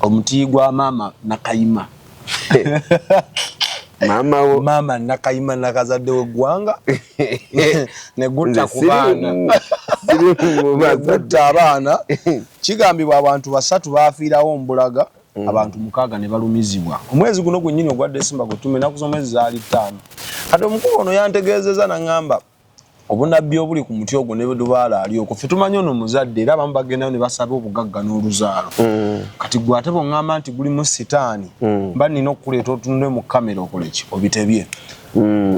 Omuti gwa maama Nakayima. Maama wo. Maama Nakayima, nakazadde w'eggwanga, ne gutta ku baana, gutta abaana. Kigambibwa abantu basatu bafiirawo mbulaga, abantu 6 ne balumizibwa omwezi guno gwennyini ogwa Desemba gwe tuma. Ennaku z'omwezi zaali 5. Kati omukulu ono yantegeezeza n'aŋŋamba obunabbi obuli ku muti ogwo ne lubaala ali okwo. Ffe tumanyi ono muzadde, era abamu bagendayo ne basaba obugagga n'oluzaalo. Kati gwe ate bw'oŋŋamba nti gulimu sitaani, mba nina okukuleeta otunule mu kamera okole ki, obitebye.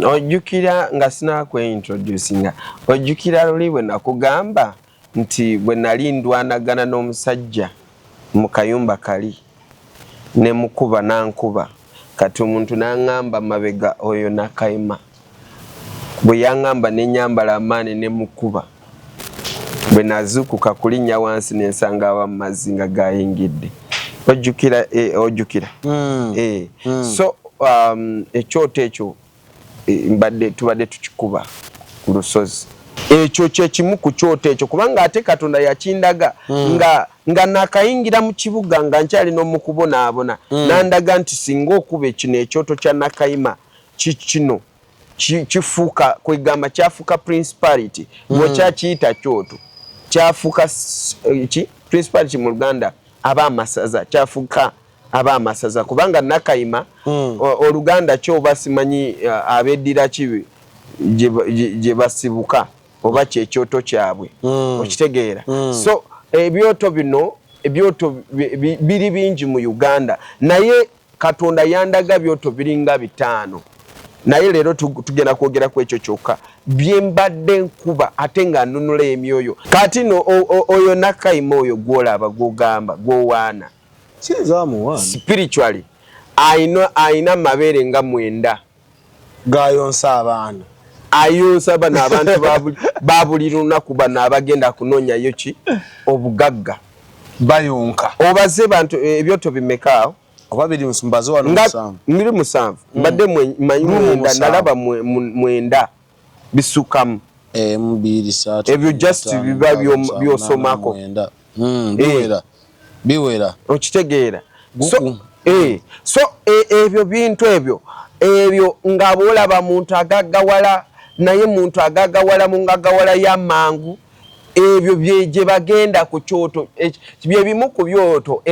Ojjukira nga sinakweintroducinga, ojjukira luli bwe nakugamba nti bwe nali ndwanagana n'omusajja mu kayumba kali ne mukuba nankuba, kati omuntu n'aŋŋamba mabega oyo Nakayima bwe yaŋŋamba nenyambala amaani ne mukuba, bwe nazuukuka kulinnya wansi nensanga awa mazzi nga gayingidde. Ojjukira? Ojjukira? So ekyoto ekyo mbadde tubadde tukikuba ku lusozi. Ekyo kyekimu ku kyoto ekyo, kubanga ate Katonda yakindaga nga nakayingira mu kibuga nga nkyalina omukubonaabona, nandaga nti singa okuba ekino ekyoto kya Nakayima kino kifuuka, kwegamba kyafuuka principality. Bwekyakiyita kyoto kyafuuka ki principality mu Luganda aba amasaza, kyafuuka aba amasaza, kubanga Nakayima oluganda kyoba simanyi abeddira ki gye basibuka oba kyekyoto kyabwe. Okitegeera? So ebyoto bino, ebyoto biri bingi mu Uganda, naye Katonda yandaga byoto biringa 5, naye leero tugenda kwogera ku ekyo kyokka bye mbadde nkuba ate nga nnunula emyoyo. Kati no oyo Nakayima oyo gwolaba, gwogamba gwowaana, spiritually ayina mabeere nga 9. Gayonsa abaana. Ayonsa bano abantu ba buli lunaku, bano abagenda kunoonyayo ki obugagga. Bayonka. Obaze bantu ebyoto bimeka awo? Oba biri mbaze wano 7. Biri 7. Mbadde manyi 9, nalaba 9 bisukamu. Emu, bbiri, ssatu, Ebyo just biba byosomako. Biwera, biwera. Okitegeera? So ebyo bintu ebyo nga bwolaba muntu agaggawala, naye muntu agaggawala mu ngagawala ya mangu, ebyo gye bagenda ku kyoto, bye bimu ku byoto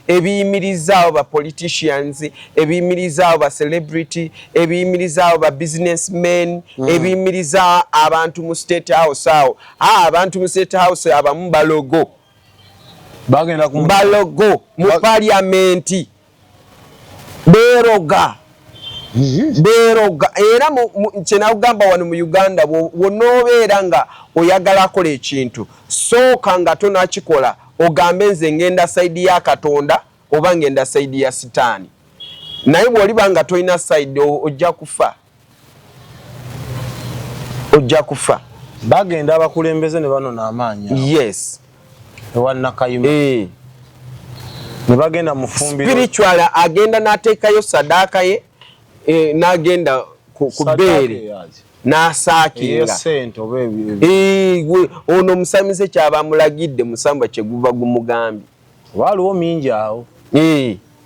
ebiyimirizaawo ba politicians, ebiyimirizaawo ba celebrity, ebiyimirizaawo ba businessmen, ebiyimiriza abantu mu State House awo. Abantu mu State House abamu balogo. Bagenda ku Balogo mu parliament, beeroga, beeroga. Era kyenakugamba wano mu Uganda, wonoobeera nga oyagala akola ekintu, sooka nga tonakikola ogambe nze ngenda side ya Katonda oba ngenda side ya Sitaani. Naye bw'oliba nga tolina side, ojja kufa, ojja kufa. Bagenda abakulembeze ne banona amaanyi. Yes. Ewa Nakayima. Ne bagenda mu fumbiro. Spiritual agenda n'ateekayo sadaaka ye, n'agenda ku bbeere n'asaakinga. Ono omusamize kyaba amulagidde musamba kyeguva gumugambye. Waliwo mingi awo.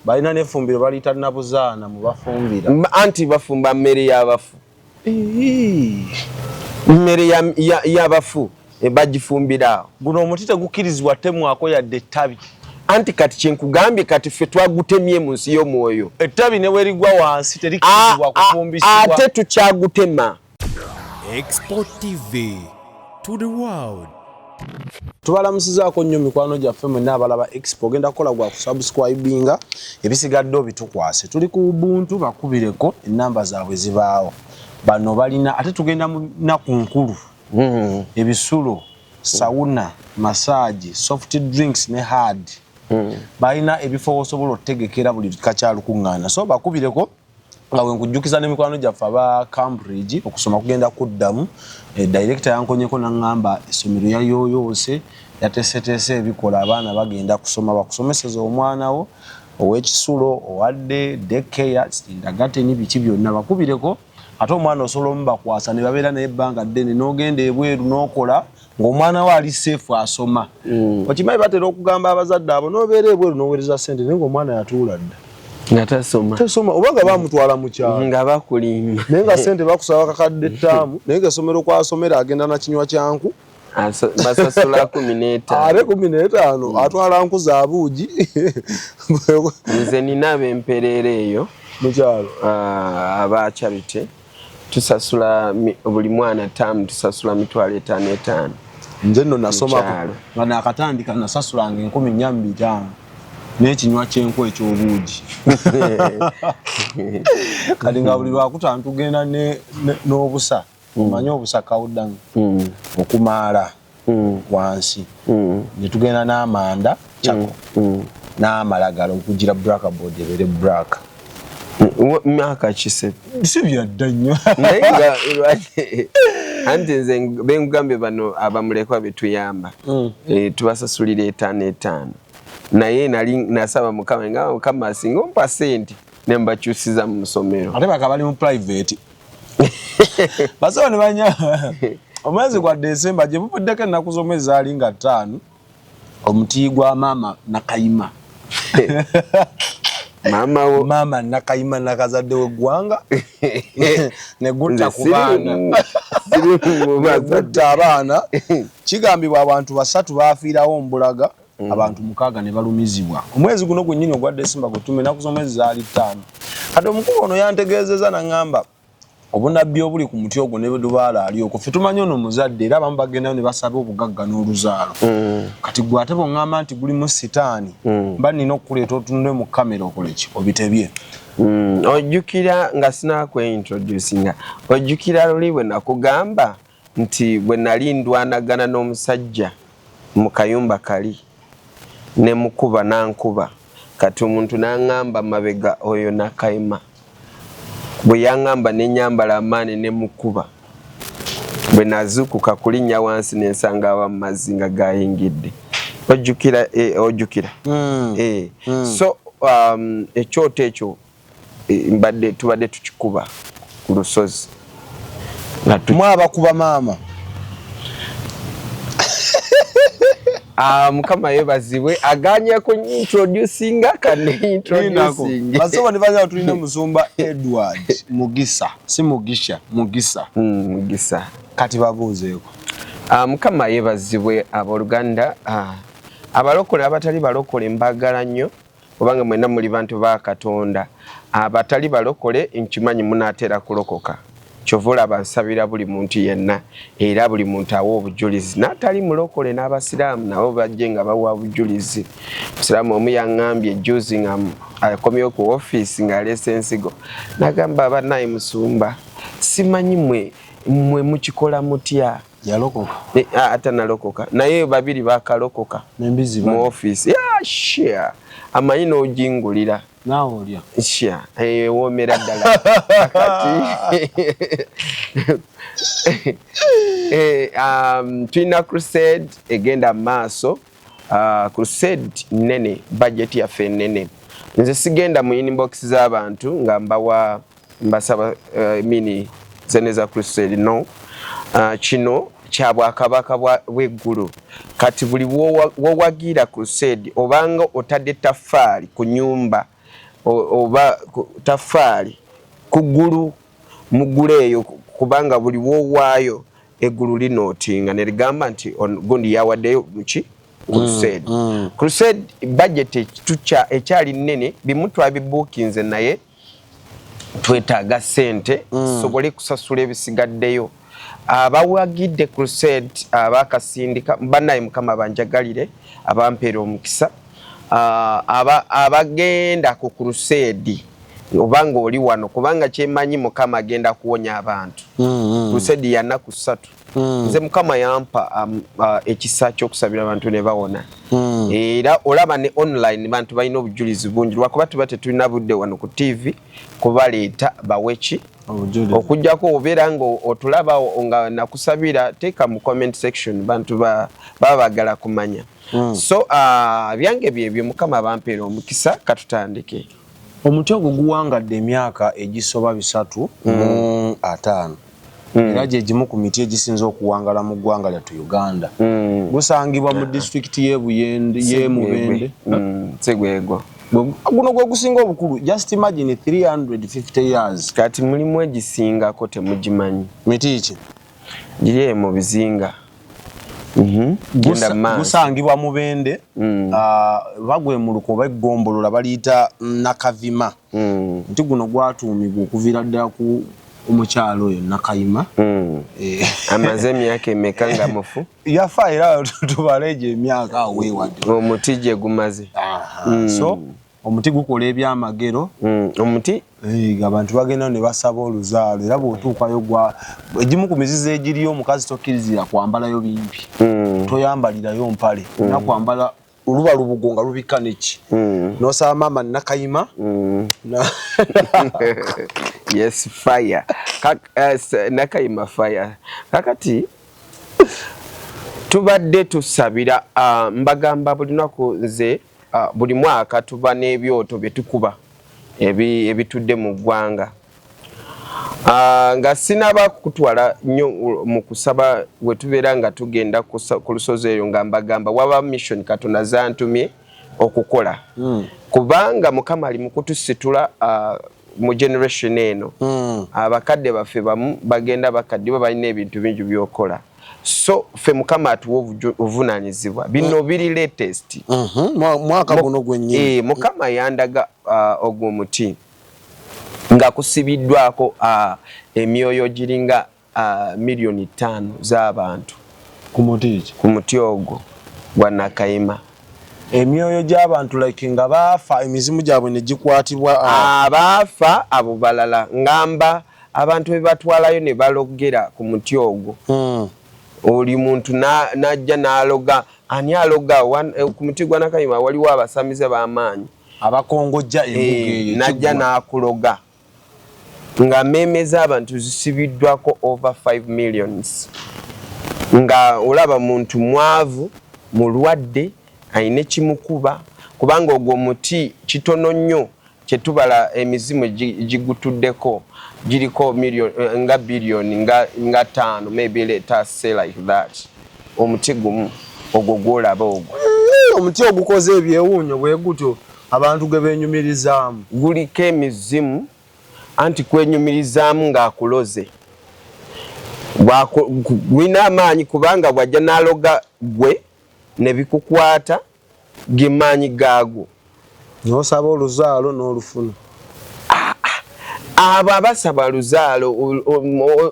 Balina n'effumbiro baliyita Nabuzaana mu bafumbira. Anti bafumba mmere y'abafu, mmere y'abafu bagifumbira awo. Guno omuti tegukkirizibwa temwako yadde ettabi. Anti kati kyenkugambye, kati ffe twagutemye mu nsi y'omwoyo. Ettabi ne bwerigwa wansi terikkirizibwa kufumbisibwa. Ate tukyagutema. Export TV to the world. Tubalamusizaako nnyo mikwano gyaffe mwenna abalaba Expo. Ogenda kukola gwa kusubscribinga, ebisigadde obitukwase. Tuli ku Ubuntu, bakubireko enamba zaabwe zibaawo. Bano balina ate tugenda mu nnaku nkulu. Ebisulo, sauna, massage, soft drinks ne hard. Balina ebifo w'osobola otegekera buli kika kya lukuŋŋaana. So bakubireko nga bwe nkujjukiza n'emikwano gyaffe aba Cambridge, okusoma kugenda kuddamu. Director yankonyeko n'aŋŋamba essomero yayooyoose, yateeseteese ebikola, abaana bagenda kusoma. Bakusomeseza omwana wo ow'ekisulo, owadde daycare, kindergarten, biki byonna bakubireko. Ate omwana osobola omubakwasa ne babeera naye ebbanga ddene n'ogenda ebweru n'okola. Ng'omwana we ali safe asoma. Okimanyi batera okugamba abazadde abo n'obeera ebweru n'oweereza ssente naye ng'omwana yatuula dda. Nga tasoma. Tasoma oba nga bamutwala mu kyalo. Nga bakulimba. Naye nga ssente bakusaba kakadde ttaamu naye ng'essomero kw'asomera agenda na kinywa kya nku. Basasula 15. Ate 15 atwala nku za buugi. Nze nina ab'empereera eyo. Mu kyalo. Aba charity. Tusasula buli mwana taamu tusasula 5,500 5. Nze nno nasomako nga nakatandika nasasulanga 4,500 n'ekinywa ky'enku eky'obuugi. Kati nga buli lwakutaano tugenda n'obusa. Omanyi obusa kawuddamu okumaala wansi. Ne tugenda n'amanda chako n'amalagala okugira blackboard ebeere black. Myaka kise si byadda nnyo. Naye nga anti nze bengugambye bano abamulekwa betuyamba tubasasulira 5 5. Naye nali nasaba Mukama nga Mukama asinga ompa ssente ne mbakyusiza mu ssomero. Ate baka bali mu private. Basaba ne banya omwezi gwa Desemba gye buvuddeko ennaku z'omwezi zaali nga 5 omuti gwa maama Nakayima. Maama wo. Maama Nakayima nakazadde w'eggwanga ne gutta ku baana. Ne gutta abaana. Kigambibwa abantu 3 baafiirawo mbulaga, abantu 6 ne balumizibwa. Omwezi guno gwennyini ogwa Desemba gwe tume ennaku z'omwezi zaali 5. Kati omukulu ono yantegeezezza n'aŋŋamba obunabbi obuli ku muti ogwo ne lubaala ali okwo. Ffe tumanyi ono muzadde era abamu bagendayo ne basaba obugagga n'oluzaalo. Kati gwe ate bw'oŋŋamba nti gulimu sitaani, mba nnina okukuleeta otunule mu kamera okole ki obitebye. Ojjukira nga sinaakweintroducinga, ojjukira luli bwe nakugamba nti bwe nali ndwanagana n'omusajja mu kayumba kali ne mukuba n'ankuba. Kati omuntu n'aŋŋamba mabega oyo Nakayima. Bwe yaŋŋamba ne nnyambala amaanyi ne mukuba. Bwe nazuukuka kulinnya wansi ne nsanga awa mazzi nga gayingidde. Ojjukira, ojjukira? So ekyoto ekyo mbadde tubadde tukikuba ku lusozi. Mwabakuba maama. Mukama yeebazibwe aganye ku introducinga kane introducing. Basobo ne baza tulina musumba Edward Mugisa, si Mugisha, Mugisa. Mugisa. Kati babuuzeeko. Mukama yeebazibwe abooluganda, abalokole abatali balokole mbagala nnyo kubanga mwenna muli bantu ba Katonda. Abatali balokole nkimanyi munaatera kulokoka. Kyova olaba nsabira buli muntu yenna era buli muntu awa obujulizi. N'atali mulokole n'abasiraamu nabo bajje nga bawa bujulizi. Musiraamu omu yaŋŋambye jjuuzi nga akomyewo ku ofiisi ng'aleese ensigo. N'agamba bannaye musumba simanyi mwe mukikola mutya. Yalokoka. Atanalokoka. Naye babiri bakalokoka. N'embizzi mu ofiisi. Yeah, amanyi n'ojingulira. Naawe olya. Sha, ewoomera ddala. Kati tulina crusade egenda mu maaso. Crusade nnene, budget yaffe nnene. Nze sigenda mu inbox z'abantu nga mbawa mbasaba mini zene za crusade no. Kino kya bwakabaka bw'eggulu. Kati buli wowagira crusade obanga otadde taffaali ku nyumba oba taffaali ku ggulu mu ggulu eyo, kubanga buli wowaayo eggulu linootinga ne ligamba nti gundi yawaddeyo muki crusade. Crusade budget ekyali nnene, bimu twabibuukinze naye twetaaga ssente tusobole kusasula ebisigaddeyo. Abawagidde crusade abakasindika bannaye Mukama banjagalire abampeera omukisa. Abagenda ku crusade obanga oli wano kubanga kyemanyi Mukama agenda kuwonya abantu. Crusade ya nnaku 3. Nze Mukama yampa ekisa ky'okusabira abantu ne bawona. Era olaba ne online bantu balina obujulizi bungi lwakuba tuba tetulina budde wano ku TV kubaleeta baweki. Okujjako obeera nga otulaba nga nakusabira teeka mu comment section bantu baba baagala kumanya. So byange byebyo Mukama bampeera omukisa katutandike. Omuti ogwo guwangadde emyaka egisoba 3 mu 5. Era gye gimu ku miti egisinze okuwangala mu ggwanga lyattu Uganda. Gusangibwa mu disitulikiti y'e Buyende, y'e Mubende. Si gwegwo. Guno gwe gusinga obukulu. Just imagine 350 years. Kati mulimu egisingako temugimanyi. Miti ki? Giri eyo mu bizinga. Gusangibwa Mubende, bagwemuluka oba eggombolola baliyita Nakavima. Nti guno gwatuumibwa okuviira ddala ku omukyalo oyo Nakayima. Amaze emyaka emeka nga mufu? Yafa era tubale egyo emyaka awo weewadde. Omuti gye gumaze. So omuti gukola ebyamagero. Omuti? Abantu bagenda ne basaba oluzaalo era bw'otuukayo gwa egimu ku mizizo egiriyo omukazi tokkirizira kwambalayo bimpi. Toyambalirayo mpale. Olina kwambala oluba lubugo nga lubikka neki. N'osaba maama Nakayima. Yes, fire. Nakayima fire. Kakati tubadde tusabira, mbagamba buli lunaku nze, buli mwaka tuba n'ebyoto bye tukuba ebitudde mu ggwanga. Nga sinaba kutwala nnyo mu kusaba we tubeera nga tugenda ku lusozi eyo, nga mbagamba waba mission Katonda zantumye okukola. Kubanga Mukama ali mu kutusitula mu generation eno. Abakadde baffe bamu bagenda bakaddiwa, balina ebintu bingi by'okola. So ffe Mukama atuwa obuvunaanyizibwa. Bino biri latest. Mwaka guno gwennyini. Mukama yandaga ogwo omuti nga kusibiddwako emyoyo giringa 5 millioni z'abantu. Ku muti ki? Ku muti ogwo gwa Nakayima. Emyoyo gy'abantu, like nga baafa emizimu gyabwe ne gikwatibwa? Abaafa abo balala, ngamba abantu be batwalayo ne balogera ku muti ogwo. Oli muntu n'ajja n'aloga. Ani aloga? Ku muti gwa Nakayima waliwo abasamize b'amaanyi. Abakongojja embuga eyo. N'ajja n'akuloga nga mmeeme z'abantu zisibiddwako over 5 millions, nga olaba muntu mwavu, mulwadde, alina ekimukuba, kubanga ogwo omuti kitono nnyo kyetubala emizimu gigutuddeko giriko nga biliyoni nga 5, maybe let us say like that, omuti gumu ogwo gwolaba ogwo. Omuti ogukoze ebyewuunyo bwe gutyo abantu ge beenyumirizaamu. Guliko emizimu, anti kwenyumirizaamu ng'akuloze gulina amaanyi, kubanga bw'ajja n'aloga gwe ne bikukwata gemaanyi gaagwo. N'osaba oluzaalo n'olufuna. Abo abasaba luzaalo,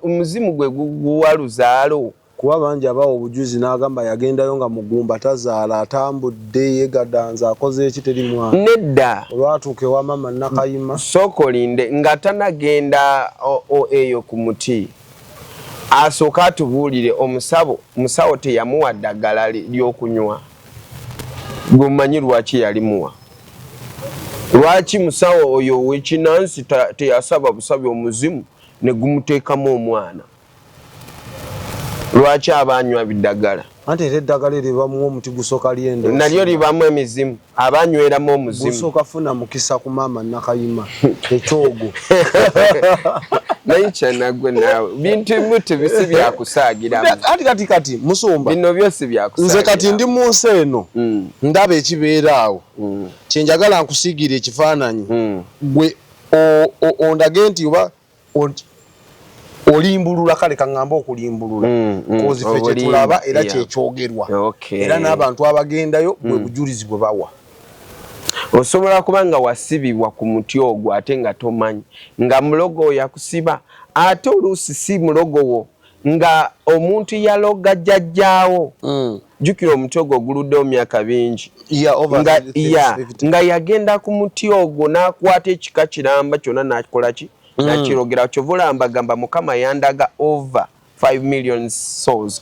omuzimu gwe guwa luzaalo? Kuba bangi abawa obujuzi n'agamba yagendayo nga mugumba, tazaala, atambudde, yegadanza, akoze eki, teri mwana. Nedda. Olwatuuka ewa mama Nakayima. Sooka olinde, nga tanagenda eyo ku muti, asooka atubuulire omusabo musawo teyamuwa ddagala ly'okunywa. Gwe omumanyi lwaki yalimuwa? Lwaki musawo oyo ow'ekinansi teyasaba busabi omuzimu ne gumuteekamu omwana? Lwaki aba anywa biddagala? Anti era eddagala eryo bamuwa omuti gusooka lyendo. Nalyo libamu emizimu, aba anyweramu omuzimu. Gusooka funa mukisa ku maama Nakayima ekyogo. Naye kyanagwe naawe, bintu ebimu tebisi byakusaagiramu. Anti kati musumba, Bino byosi nze kati ndi mu nsi eno, ndaba ekibeera awo. Kyenjagala nkusiigira ekifaananyi, gwe ondage nti oba olimbulula. Kale kaŋŋambe okulimbulula, 'cause ffe kyetulaba era kyekyogerwa, era n'abantu abagendayo bwe bujulizi bwe bawa. Osobola kuba nga wasibibwa ku muti ogwo ate nga tomanyi, nga mulogo oyo akusiba, ate oluusi si mulogo wo, nga omuntu yaloga jjajjaawo. Jjukira omuti ogwo oguluddewo myaka bingi. Nga, nga yagenda ku muti ogwo n'akwata ekika kiramba kyonna n'akola ki? Nakirogera. Kyova olaba mbagamba Mukama yandaga over 5 million souls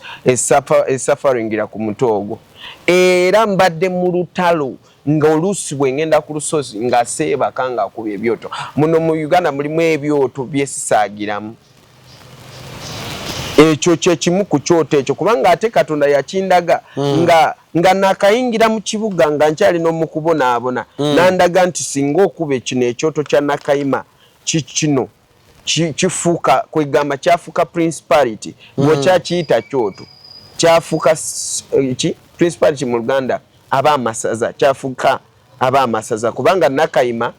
esufferingira ku muti ogwo. Era mbadde mu lutalo nga oluusi bwe ngenda ku lusozi nga seebaka nga akuba ebyoto. Muno mu Uganda mulimu ebyoto byesisaagiramu, ekyo kyekimu ku kyoto ekyo, kubanga ate Katonda yakindaga nga nakayingira mu kibuga nga nkyalina omukubonaabona, nandaga nti singa okuba ekino ekyoto kya Nakayima kikino. Kifuuka kwegamba kyafuuka principality. Bwekyakiyita kyoto kyafuuka ki principality mu Luganda aba amasaza, kyafuuka aba amasaza kubanga Nakayima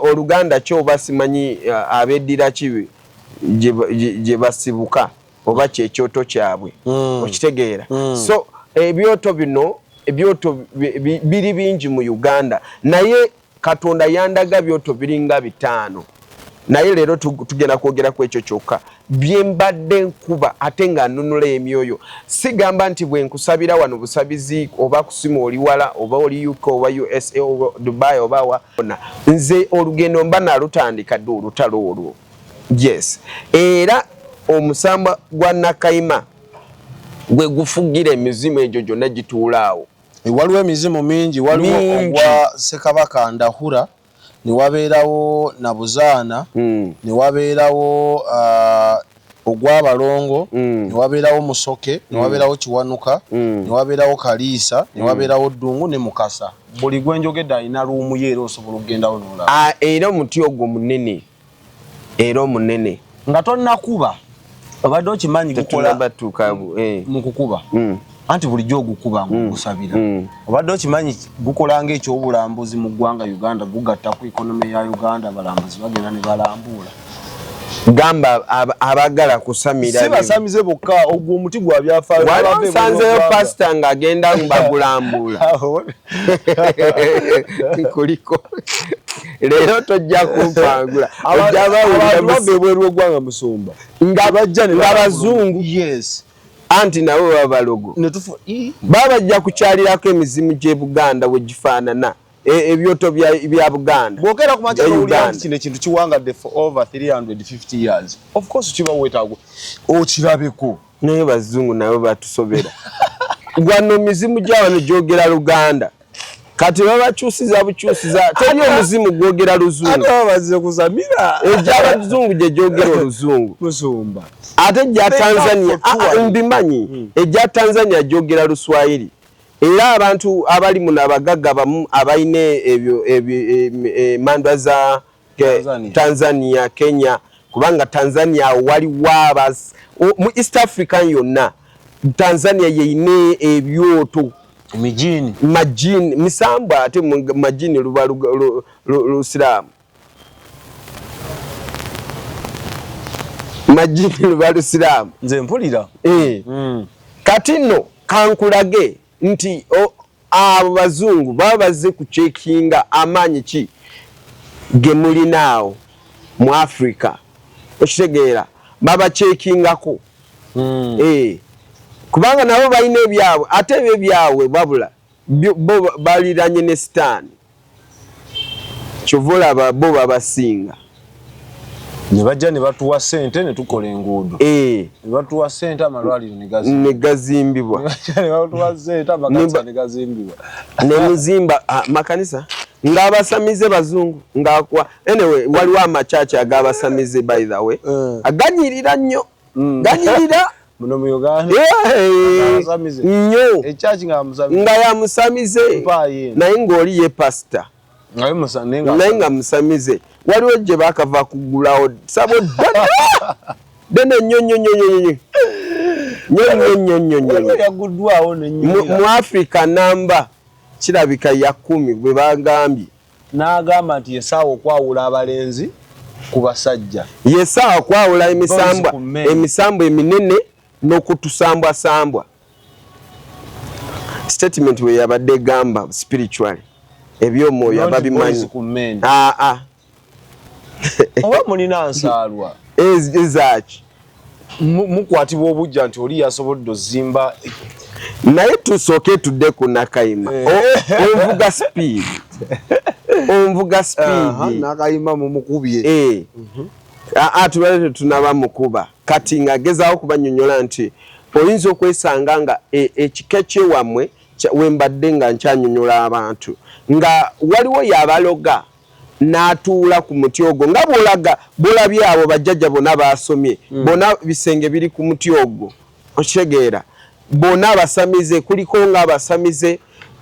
Oluganda kyo oba simanyi abeddira ki gye basibuka oba kyekyoto kyabwe. Okitegeera? So ebyoto bino, ebyoto biri bingi mu Uganda, naye Katonda yandaga byoto biringa 5, naye leero tugenda kwogera ku ekyo kyokka bye mbadde nkuba ate nga nnunula emyoyo. Sigamba nti bwe nkusabira wano busabizi oba kusimu oli wala oba oli UK oba USA oba Dubai oba wa, nze olugendo mba nalutandika dda olutalo olwo. Yes, era omusambwa gwa Nakayima gwe gufugira emizimu egyo gyonna gituula awo. Waliwo emizimu mingi, waliwo ogwa Ssekabaka Ndahura, ne wabeerawo Nabuzaana, ne wabeerawo ogw'abalongo, ne wabeerawo Musoke, ne wabeerawo Kiwanuka, ne wabeerawo Kaliisa, ne wabeerawo Ddungu ne Mukasa. Buli gwe njogedde alina room ye era osobola okugendawo n'olaba. Era omuti ogwo munene, era omunene. Nga tonnakuba obadde okimanyi gukola mu kukuba. Anti bulijjo ogukuba ng'ogusabira. Obadde okimanyi gukola ng'ekyobulambuzi mu ggwanga Uganda, gugatta ku economy ya Uganda, abalambuzi bagenda ne balambuula. Gamba abagala kusamira. Si basamize bokka, ogwo omuti gwa byafaayo. Wali nsanzeyo pasita ng'agenda bagulambuula. Nkuliko. Leero tojja kumpangula. Ojja bawulira bava ebweru w'eggwanga musumba. Nga bajja ne bazungu. Yes. Anti nabo baba balogo. Baba bajja kukyalirako emizimu gy'e Buganda bwe gifaanana. Ebyoto bya Buganda. Bw'okeera ku makya n'owulira nti kino ekintu kiwangadde for over 350 years. Of course kiba weetaaga okirabeko. Naye bazungu nabo batusobera. Wano mizimu gya wano gyogera Luganda. Kati babakyusiza bukyusiza, teri omuzimu gwogera Luzungu. Ate baba bazze kusamira. Egy'abazungu gye gyogera Oluzungu. Musumba. Ate egya Tanzania, mbimanyi, egya Tanzania gyogera Luswayiri. Era abantu abali muno abagagga bamu abalina ebyo emandwa za Tanzania, Kenya, kubanga Tanzania waliwo mu East Africa yonna Tanzania yeyina ebyoto mijini majini misambwa, ate majini luba Lusiraamu, majini luba Lusiraamu. Nze mpulira. Kati nno kankulage nti abo bazungu baba bazze kucekinga amaanyi ki ge mulinaawo mu Africa. Okitegeera? Babacekingako. Kubanga nabo balina ebyabwe, ate ebyo ebyabwe babula bo baliranye ne Sitaani. Kyova olaba bo babasinga. Ne bajja ne batuwa ssente ne tukola enguudo. Ne batuwa ssente amalwaliro ne gazimbibwa. Ne batuwa ssente amakanisa ne gazimbibwa. Ne muzimba makanisa ng'abasamize bazungu ng'akwa. Anyway, waliwo amakyaki ag'abasamize by the way. Aganyirira nnyo. Ganyirira. Muno mu Uganda. Nnyo. Ekyaki nga musamize. Nga ya musamize. Naye ng'oli ye pastor. Naye nga musamize. Waliwo gye baakava kugulawo sabo ddala. Ddene nnyo nnyo nnyo nnyo nnyo. Nnyo nnyo nnyo nnyo nnyo. Yaguddwawo ne nnyo. Mu Africa namba kirabika ya 10 bwe bagambye. N'agamba nti yesaawa okwawula abalenzi ku basajja. Yesaawa okwawula emisambwa eminene n'okutusambwasambwa. Statement bwe yabadde egamba spiritually eby'omwoyo ababimanyi. Oba mulina nsaalwa. Ezaaki? Mukwatibwa obujja nti oli yasobodde ozimba. Naye tusooke tudde ku Nakayima. Onvuga speed. Onvuga speed. Nakayima mumukubye. Tubale tetunaba mukuba. Kati nga gezaako kubannyonnyola nti oyinza okwesanga nga ekika kyewammwe wembadde nga nkyanyonnyola abantu nga waliwo yabaloga n'atuula ku muti ogwo nga bw'olaga bw'olabye abo bajjajja bonna baasomye bonna bisenge biri ku muti ogwo. Okitegeera? Bonna abasamize kuliko nga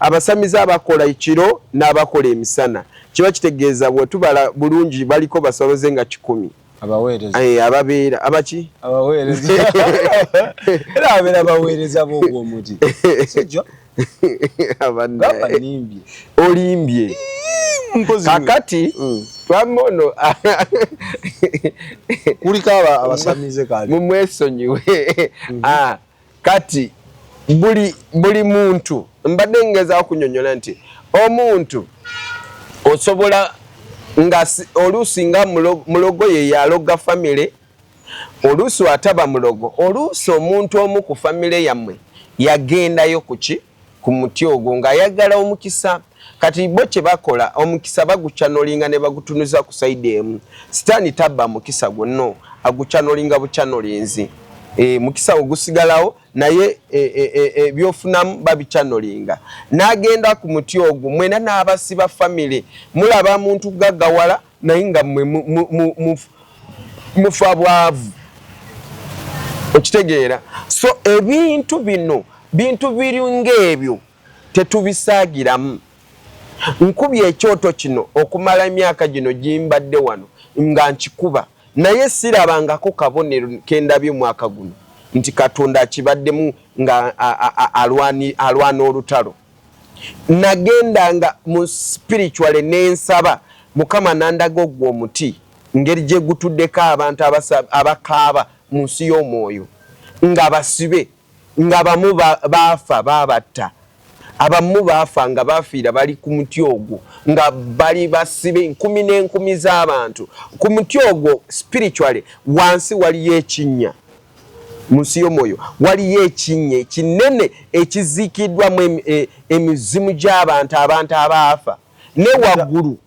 abasamize abakola ekiro n'abakola emisana. Kiba kitegeeza bwe tubala bulungi baliko basoloze nga 1,000. Abaweereza. Eh, ababeera abaki? Abaweereza. Era ababeera abaweereza b'ogwo omuti. Sijjo? Gamba nnimbye. Olimbye. Kakati mm. twamma ono kuliko abasamize kale mumwesonyiwe. Ah, kati buli muntu mbadde ngezaako kunyonyola nti omuntu osobola nga oluusi nga mulogo ye yaloga famire, oluusi ataba mulogo, oluusi omuntu omu ku famire yammwe yagendayo kuki ku muti ogwo ng'ayagala omukisa. Kati bo kye bakola omukisa baguchanolinga ne bagutunuza ku sayidi emu. Sitaani tabba mukisa gwonna, aguchanolinga buchanolinzi. Mukisa wo gusigalawo naye ebyofunamu babichanolinga. N'agenda ku muti ogwo mwena n'abasiba famire, mulaba muntu gaggawala naye nga mmwe mufa bwavu. Okitegeera? So ebintu bino bintu biri ng'ebyo tetubisaagiramu. Nkubye ekyoto kino okumala emyaka gino gimbadde wano nga nkikuba, naye sirabangako kabonero kendabye mwaka guno nti Katonda akibaddemu nga alwana olutalo. Nagendanga mu spiritual n'ensaba Mukama n'andaga ogwo omuti ngeri gye gutuddeko abantu abakaaba mu nsi y'omwoyo nga basibe, nga bamu baafa baabatta, abamu baafa nga bafiira bali ku muti ogwo nga bali basibe, nkumi n'enkumi z'abantu ku muti ogwo. Spiritually wansi waliyo ekinnya mu nsi y'omwoyo, waliyo ekinnya ekinene ekiziikiddwamu emizimu gy'abantu, abantu abaafa. Ne waggulu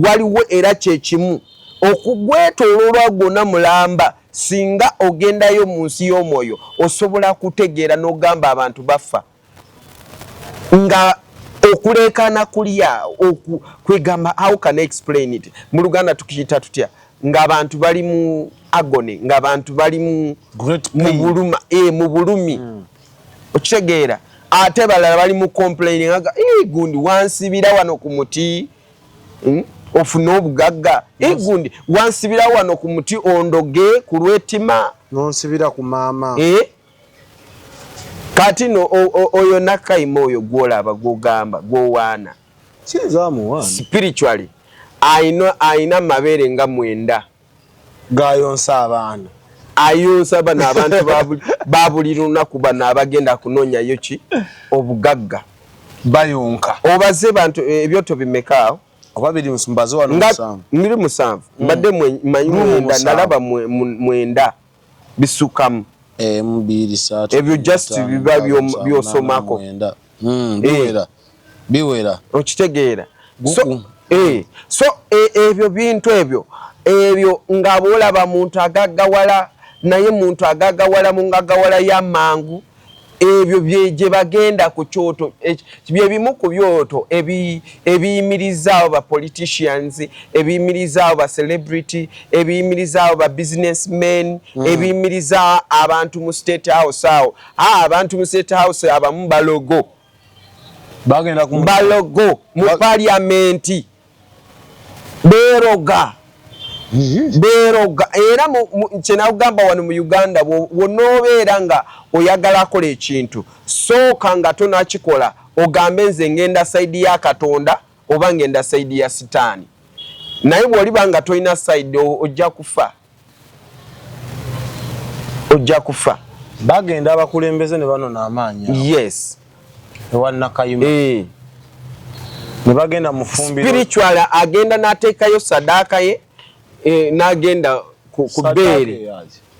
waliwo era kyekimu okugwetooloolwa gwonna mulamba. Singa ogendayo mu nsi y'omwoyo osobola kutegeera n'ogamba abantu bafa nga okuleekaana kulya kwegamba, how can I explain it mu Luganda, tukiyita tutya, ng'abantu bali mu agony, ng'abantu bali mu buluma, mu bulumi. Okitegeera? Ate balala bali mu complaining aga gundi wansibira wano ku muti, ofune obugagga, gundi wansibira wano ku muti ondoge ku lw'etima, nonsibira ku maama. Kati no oyo Nakayima oyo gwolaba gwogamba gwowaana, spiritually ayina mabeere nga 9 gayonsa abaana. Ayonsa bano abantu ba buli lunaku, bano abagenda kunoonyayo ki obugagga. Bayonka. Obaze bantu ebyoto bimeka awo? Oba biri mbaze wano 7. Biri 7. Mbadde manyi 9, nalaba 9, bisukamu. Emu, bbiri, ssatu, Ebyo just biba byosomako. Biwera, biwera. Okitegeera? So ebyo bintu ebyo nga bwolaba muntu agaggawala, naye muntu agaggawala mu ngagawala ya mangu, ebyo gye bagenda ku kyoto, bye bimu ku byoto ebiyimirizaawo ba politicians, ebiyimirizaawo ba celebrity, ebiyimirizaawo ba businessmen, ebiyimiriza abantu mu State House awo. Abantu mu State House abamu balogo. Bagenda ku Balogo mu parliament, beeroga, beeroga. Era kyenakugamba wano mu Uganda, wonoobeera nga oyagala akola ekintu, sooka nga tonakikola ogambe nze ngenda side ya Katonda oba ngenda side ya Sitaani. Naye bw'oliba nga tolina side, ojja kufa, ojja kufa. Bagenda abakulembeze ne banona amaanyi. Yes. Ewa Nakayima. Ne bagenda mu fumbiro. Spiritual agenda n'ateekayo sadaaka ye, n'agenda ku bbeere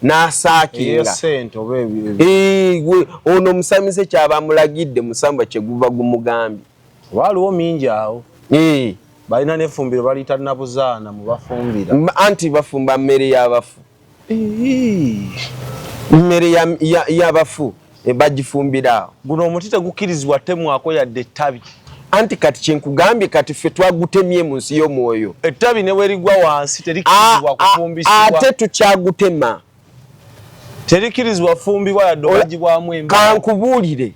n'asaakinga. Ono omusamize kyaba amulagidde musamba kye guba gumugambye. Waliwo mingi awo. Balina n'effumbiro baliyita Nabuzaana mu bafumbira. Anti bafumba mmere y'abafu, mmere y'abafu bagifumbira awo. Guno omuti tegukkirizibwa temwako yadde ettabi. Anti kati kyenkugambye, kati ffe twagutemye mu nsi y'omwoyo. Ettabi ne bwerigwa wansi terikkirizibwa kufumbisibwa. Ate tukyagutema. Terikkirizibwa fumbibwa yadde obagibwamu embaawo. Kankubuulire,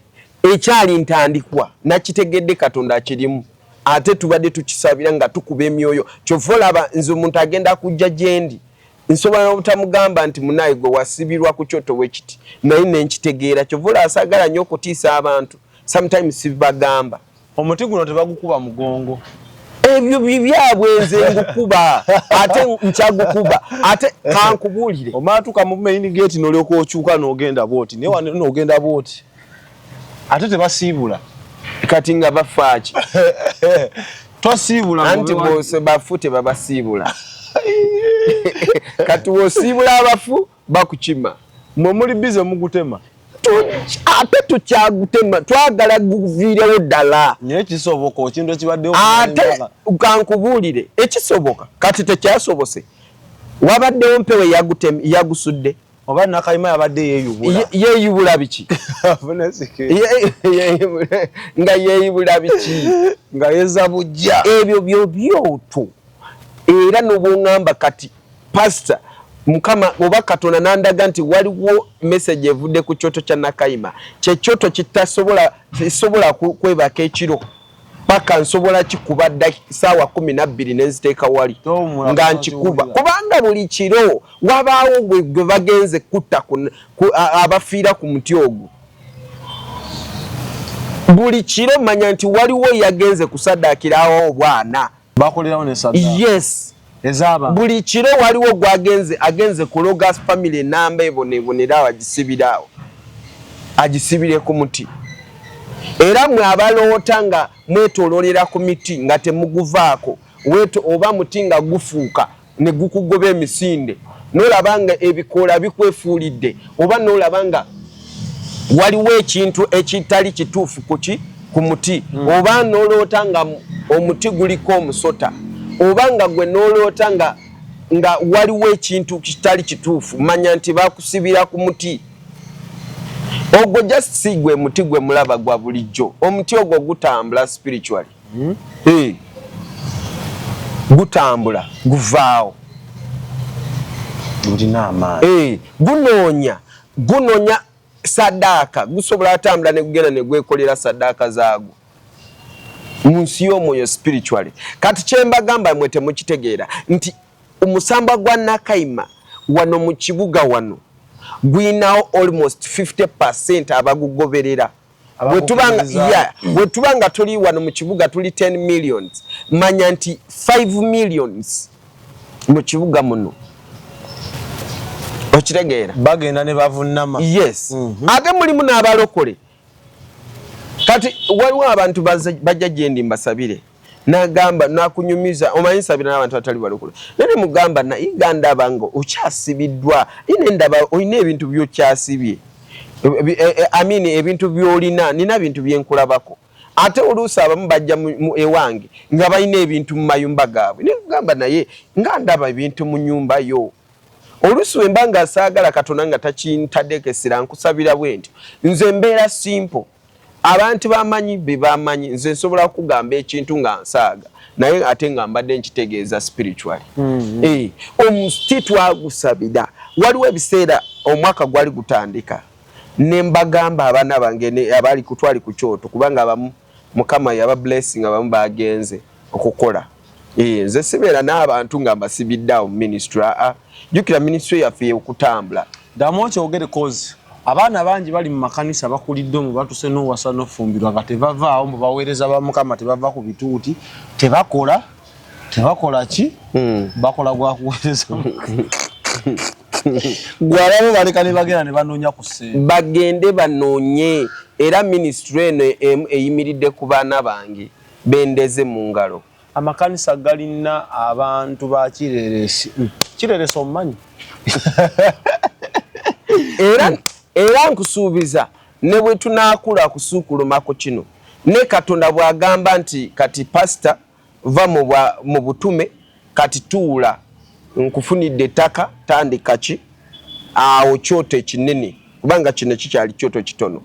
ekyali ntandikwa nakitegedde Katonda akirimu, ate tubadde tukisabira nga tukuba emyoyo. Kyova olaba nze omuntu agenda kujja gyendi. Nsobola n'obutamugamba nti munaye gwe wasibirwa ku kyoto wekiti, naye nenkitegeera. Kyova olaba saagala nnyo okutiisa abantu, sometimes sibagamba. Omuti guno tebagukuba mugongo. Ebyo bibyabwe, nze ngukuba ate nkyagukuba ate kankubuulire. Omatuuka mu main gate n'olyoka okyuka n'ogenda bwoti, naye wano n'ogenda bwoti ate tebasiibula. Kati nga bafaaki? Tosiibula. Anti bose bafu tebabasiibula. Kati wosiibula abafu bakukima. Mwe muli bize mugutema. Ate tukyagutema, twagala guviirewo ddala. Naye kisoboka ekintu ekibaddewo. Ate kankubuulire ekisoboka kati tekyasobose. Wabaddewo mpewo yagusudde. Oba Nakayima yabadde yeeyubula. Yeeyubula biki? Nga yeeyubula biki? Nga yeza bujja. Ebyo byo byoto. Era n'obwongamba kati pastor Mukama oba Katonda nandaga nti waliwo message evudde ku kyoto kya Nakayima, kyekyoto kitasobola kisobola kwebaka ekiro paka nsobola kikuba dda saawa 12 nenziteeka wali nga nkikuba, kubanga buli kiro wabaawo gwe bagenze kutta abafiira ku muti ogwo. Buli kiro manya nti waliwo yagenze kusaddaakirawo obwana. Bakolerawo ne saddaaka. Yes. Ezaba. Buli kiro waliwo gwagenze agenze kuloga family enamba ebonebonera awo agisibira awo. Agisibire ku muti. Era mwe abaloota nga mwetoololera ku miti nga temuguvaako, weto oba muti nga gufuuka ne gukugoba emisinde, n'olaba nga ebikoola bikwefuulidde, oba n'olaba nga waliwo ekintu ekitali kituufu kuki ku muti, oba n'oloota nga omuti guliko omusota, oba nga gwe n'oloota nga waliwo ekintu kitali kituufu, manya nti bakusibira ku muti ogwo. Just si gwe muti gwe mulaba gwa bulijjo, omuti ogwo gutambula spiritually. Hey. Gutambula guvaawo. Gulina amaanyi. Hey. Gunoonya sadaaka, gusobola atambula ne gugenda ne gwekolera sadaaka zaagwo mu nsi y'omwoyo spiritually. Kati kyembagamba mwe temukitegeera nti omusambwa gwa Nakayima wano mu kibuga wano gwinawo almost 50% abagugoberera. Bwe tuba nga tuli wano mu kibuga tuli 10 millions, manya nti 5 millions mu kibuga muno, okitegeera? Bagenda ne bavunama. Yes. Ate mulimu n'abalokole. Kati waliwo abantu bajja gyendi mbasabire, nagamba nakunyumiza, omanyi nsabira n'abantu abatali balokole, naye nemugamba naye nga ndaba nga okyasibiddwa, ine ndaba olina ebintu byokyasibye, amini ebintu byolina, nina bintu byenkulabako. Ate oluusi abamu bajja ewange nga balina ebintu mu mayumba gaabwe, nekugamba naye nga ndaba ebintu mu nyumba yo. Oluusi wemba nga saagala Katonda nga takintaddeko essira, nkusabira bwe ntyo. Nze mbeera simple, abantu bamanyi be bamanyi. Nze nsobola kugamba ekintu nga nsaaga, naye ate nga mbadde nkitegeeza spiritually. Omuti twagusabira. Waliwo ebiseera omwaka gwali gutandika ne mbagamba abaana bange abali kutwali ku kyoto, kubanga abamu Mukama yaba blessing, abamu bagenze okukola. Nze sibeera n'abantu nga mbasibidde awo mu ministry. Aa, jjukira ministry yaffe okutambula. Ddamu okyogere, cause abaana bangi bali mu makanisa bakulidde omwo, batuse n'owasa n'ofumbirwa nga tebavaawo, mbu baweereza ba Mukama, tebava ku bituuti, tebakola, tebakola ki. Bakola gwa kuweereza. Gwe abamu baleka ne bagenda ne banoonya ku ssente. Bagende banoonye. Era ministry eno eyimiridde ku baana bange bendeze mu ngalo. Amakanisa galina abantu ba kireresi. Kireresi omumanyi? Era nkusuubiza ne bwe tunaakula kusuukuluma ku kino, ne Katonda bw'agamba nti kati pasita va mu butume, kati tuula, nkufunidde ettaka, tandika ki awo kyoto ekinene, kubanga kino kikyali kyoto kitono.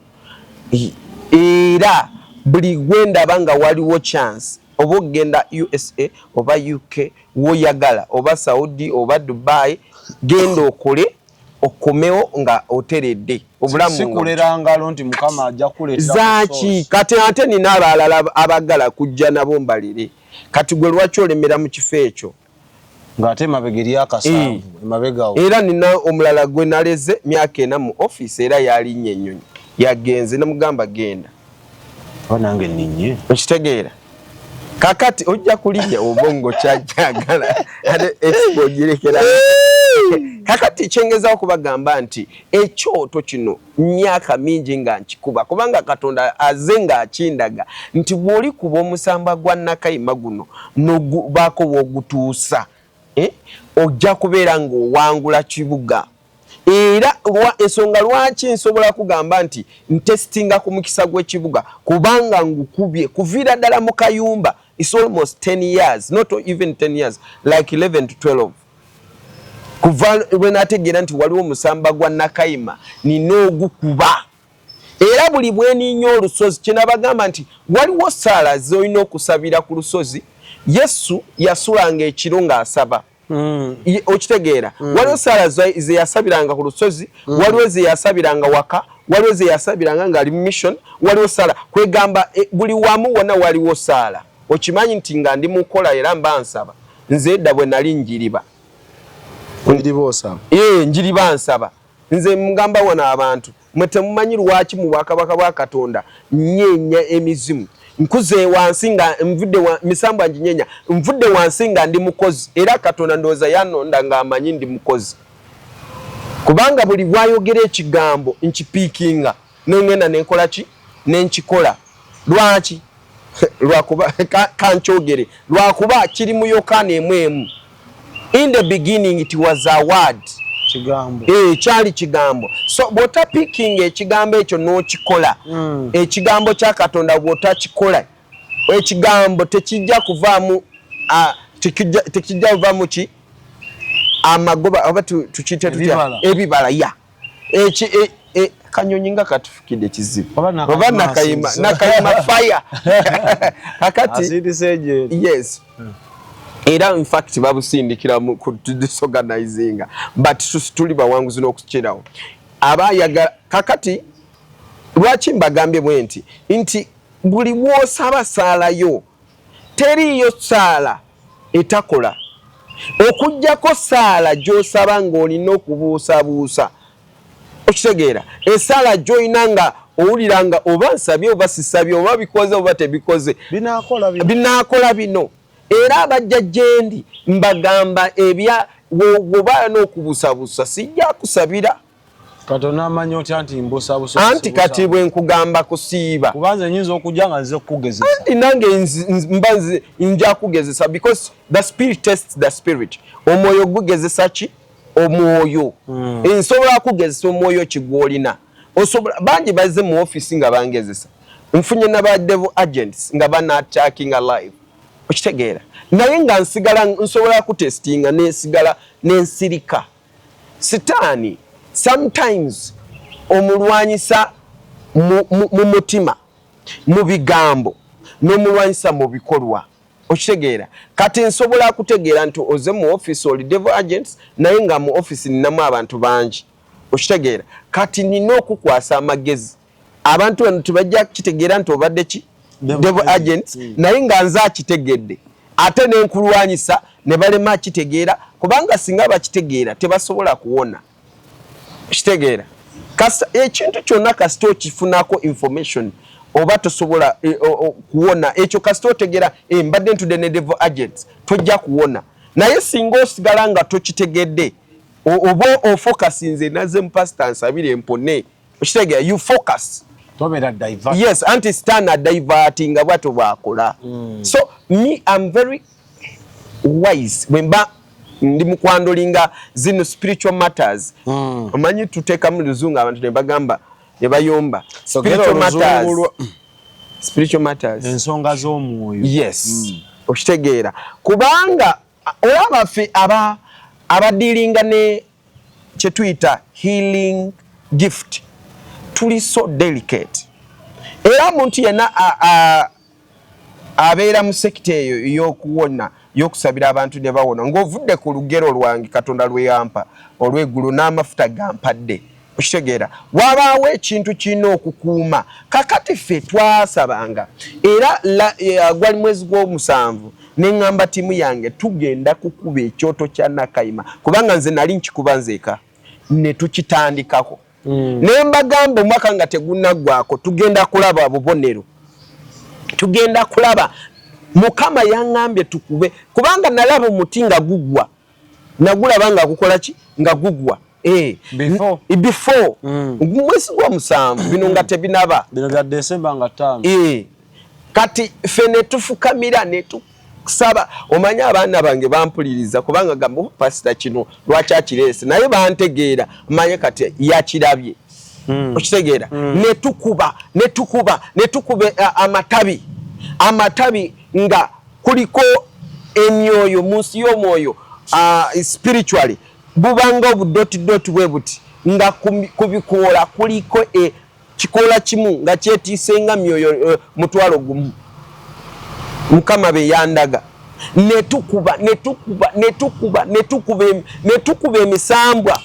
Era buli gwendaba nga waliwo chance, oba okugenda USA oba UK woyagala, oba Saudi oba Dubai, genda okole okomewo nga oteredde obulamu. Sikulera ngalo nti Mukama ajja kuleetera. Zaaki? Kati ate nina abalala abagala kujja nabo mbalire. Kati gwe lwaki olemera mu kifo ekyo? Ng'ate emabega eri akasanvu emabegawo. Era nina omulala gwe naleze myaka 4 mu office, era yalinnya ennyonyi yagenze, nemugamba genda. Oba nange nninye. Okitegeera? Kakati ojja kulinnya obwongo kyajagala ate expo ogirekera. Kakati kyengezaako kubagamba nti ekyoto kino myaka mingi nga nkikuba, kubanga Katonda aze ng'akindaga nti bw'oli kuba omusamba gwa Nakayima guno n'ogubaako w'ogutuusa, ojja kubeera ng'owangula kibuga. Era ensonga lwaki nsobola kugamba nti ntestinga ku mukisa gw'ekibuga, kubanga ngukubye kuviira ddala mu kayumba. It's almost 10 years, not even 10 years, like 11 to 12, kuva lwe nategeera nti waliwo omusamba gwa Nakayima nina ogukuba. Era buli bweniinya olusozi, kyenabagamba nti waliwo saala z'olina okusabira ku lusozi. Yesu yasulanga ekiro ng'asaba. Okitegeera? Waliwo saala ze yasabiranga ku lusozi, waliwo ze yasabiranga waka, waliwo ze yasabiranga ng'ali mu mission, waliwo saala kwegamba buli wamu wonna waliwo saala. Okimanyi nti nga ndi mukola era mba nsaba. Nze edda bwe nali njiriba, Njiriba osaba. Njiriba nsaba. Nze mugamba wano abantu mwe temumanyi lwaki mu bwakabaka bwa Katonda nyeenya emizimu. Nkuze wansi nga nvudde misambwa nginyenya, nvudde wansi nga ndi mukozi, era Katonda ndowooza yanonda ng'amanyi ndi mukozi, kubanga buli bwayogera ekigambo nkipiikinga nengenda nenkola ki nenkikola. Lwaki? Lwakuba kankyogere, lwakuba kiri mu Yokaana 1:1, "In the beginning it was a word." Kigambo. Kyali kigambo. So bw'otapiikinga ekigambo ekyo n'okikola, ekigambo kya Katonda bw'otakikola, ekigambo tekijja kuvaamu, tekijja kuvaamu ki amagoba oba tukiyite tutya? Ebibala. Ebibala ya eki kanyonyi nga katufukidde kizibu. Oba Nakayima. Oba Nakayima. Asindise. Nakayima fire kakati. Asindise ejeri. Yes, era in fact babusindikira mu ku disorganizinga, but tuli bawanguzi n'okukirawo abayagala. Kakati lwaki mbagambye bwe nti buli bw'osaba saalayo, teriiyo saala etakola okugjako saala gy'osaba ng'olina okubuusabuusa. Okitegeera? Esaala gy'olina nga owulira nga oba nsabye oba sisabye, oba bikoze oba tebikoze, Binaakola bino. Binaakola bino. Era abajja gyendi mbagamba ebya woba n'okubuusabuusa sijja kusabira. Katonda amanya otya nti mbuusabuusa? Anti kati bwe nkugamba kusiiba, Kubanze nyinza okujja nga nzize kukugezesa. Anti nange mba nja kugezesa, because the spirit tests the spirit. Omwoyo gugezesa ki omwoyo. Nsobola kugezesa omwoyo ki gw'olina. Osobola bangi bazze mu office nga bangezesa, nfunye naba devil agents nga bana attacking live. Okitegeera? Naye nga nsigala nsobola kutestinga nensigala nensirika. Sitaani sometimes omulwanyisa mu mutima, mu bigambo, n'omulwanyisa mu bikolwa. Okitegeera? Kati nsobola kutegeera nti oze mu office oli devil agents, naye nga mu office ninamu abantu bangi. Okitegeera? Kati nina okukwasa amagezi. Abantu bano tebajja kukitegeera nti obadde ki devil agents, naye nga nze akitegedde ate nenkulwanyisa ne balema akitegeera, kubanga singa bakitegeera tebasobola kuwona. Kitegeera? Ekintu kyonna kasita okifunako information oba tosobola kuwona ekyo. Kasita otegeera mbadde ntudde ne devil agents, tojja kuwona. Naye singa osigala nga tokitegedde, oba ofocusinze naze mupasita nsabire mpone. Okitegeera? You focus. Tobeera divert. Yes, anti stan adivertinga, bwatyo bwakola. So me, am very wise bwe mba ndi mukwandolinga zino spiritual matters. Omanyi tuteekamu luzungu, abantu ne bagamba ne bayomba. Spiritual matters, spiritual matters. Ensonga z'omwoyo. Yes. Okitegeera? Kubanga olaba ffe aba abadiringa ne kyetuyita healing gift tuli so delicate. Era omuntu yenna abeera mu sector eyo ey'okuwona, y'okusabira abantu ne bawona, ng'ovudde ku lugero lwange Katonda lwe yampa olw'eggulu n'amafuta gampadde. Okitegeera? Wabaawo ekintu kirina okukuuma. Kakati ffe twasabanga era gwali mwezi gw'omusanvu. Ne ŋŋamba ttiimu yange tugenda kukuba ekyoto kya Nakayima, kubanga nze nali nkikuba nzeka, ne tukitandikako. Ne mbagamba omwaka nga tegunaggwako tugenda kulaba bubonero, tugenda kulaba. Mukama yaŋŋambye tukube, kubanga nalaba omuti nga gugwa, nagulaba nga gukola ki, nga gugwa. Before. Before mwezi gwa 7, bino nga tebinaba, bino bya December nga 5. Kati ffe ne tufukamira ne tusaba. Omanye abaana bange bampuliriza, kubanga gamba, "Oh, pasita kino lwaki akireese?" Naye bantegeera, manye kati yakirabye. Okitegeera? Ne tukuba, ne tukuba, ne tukuba amatabi, amatabi nga kuliko emyoyo mu nsi y'omwoyo, spiritually bubanga obudotidoti bwe buti, nga ku bikoola kuliko kikoola kimu nga kyetiise nga myoyo 10,000. Mukama be yandaga. Ne tukuba, ne tukuba, ne tukuba, ne tukuba, ne tukuba emisambwa.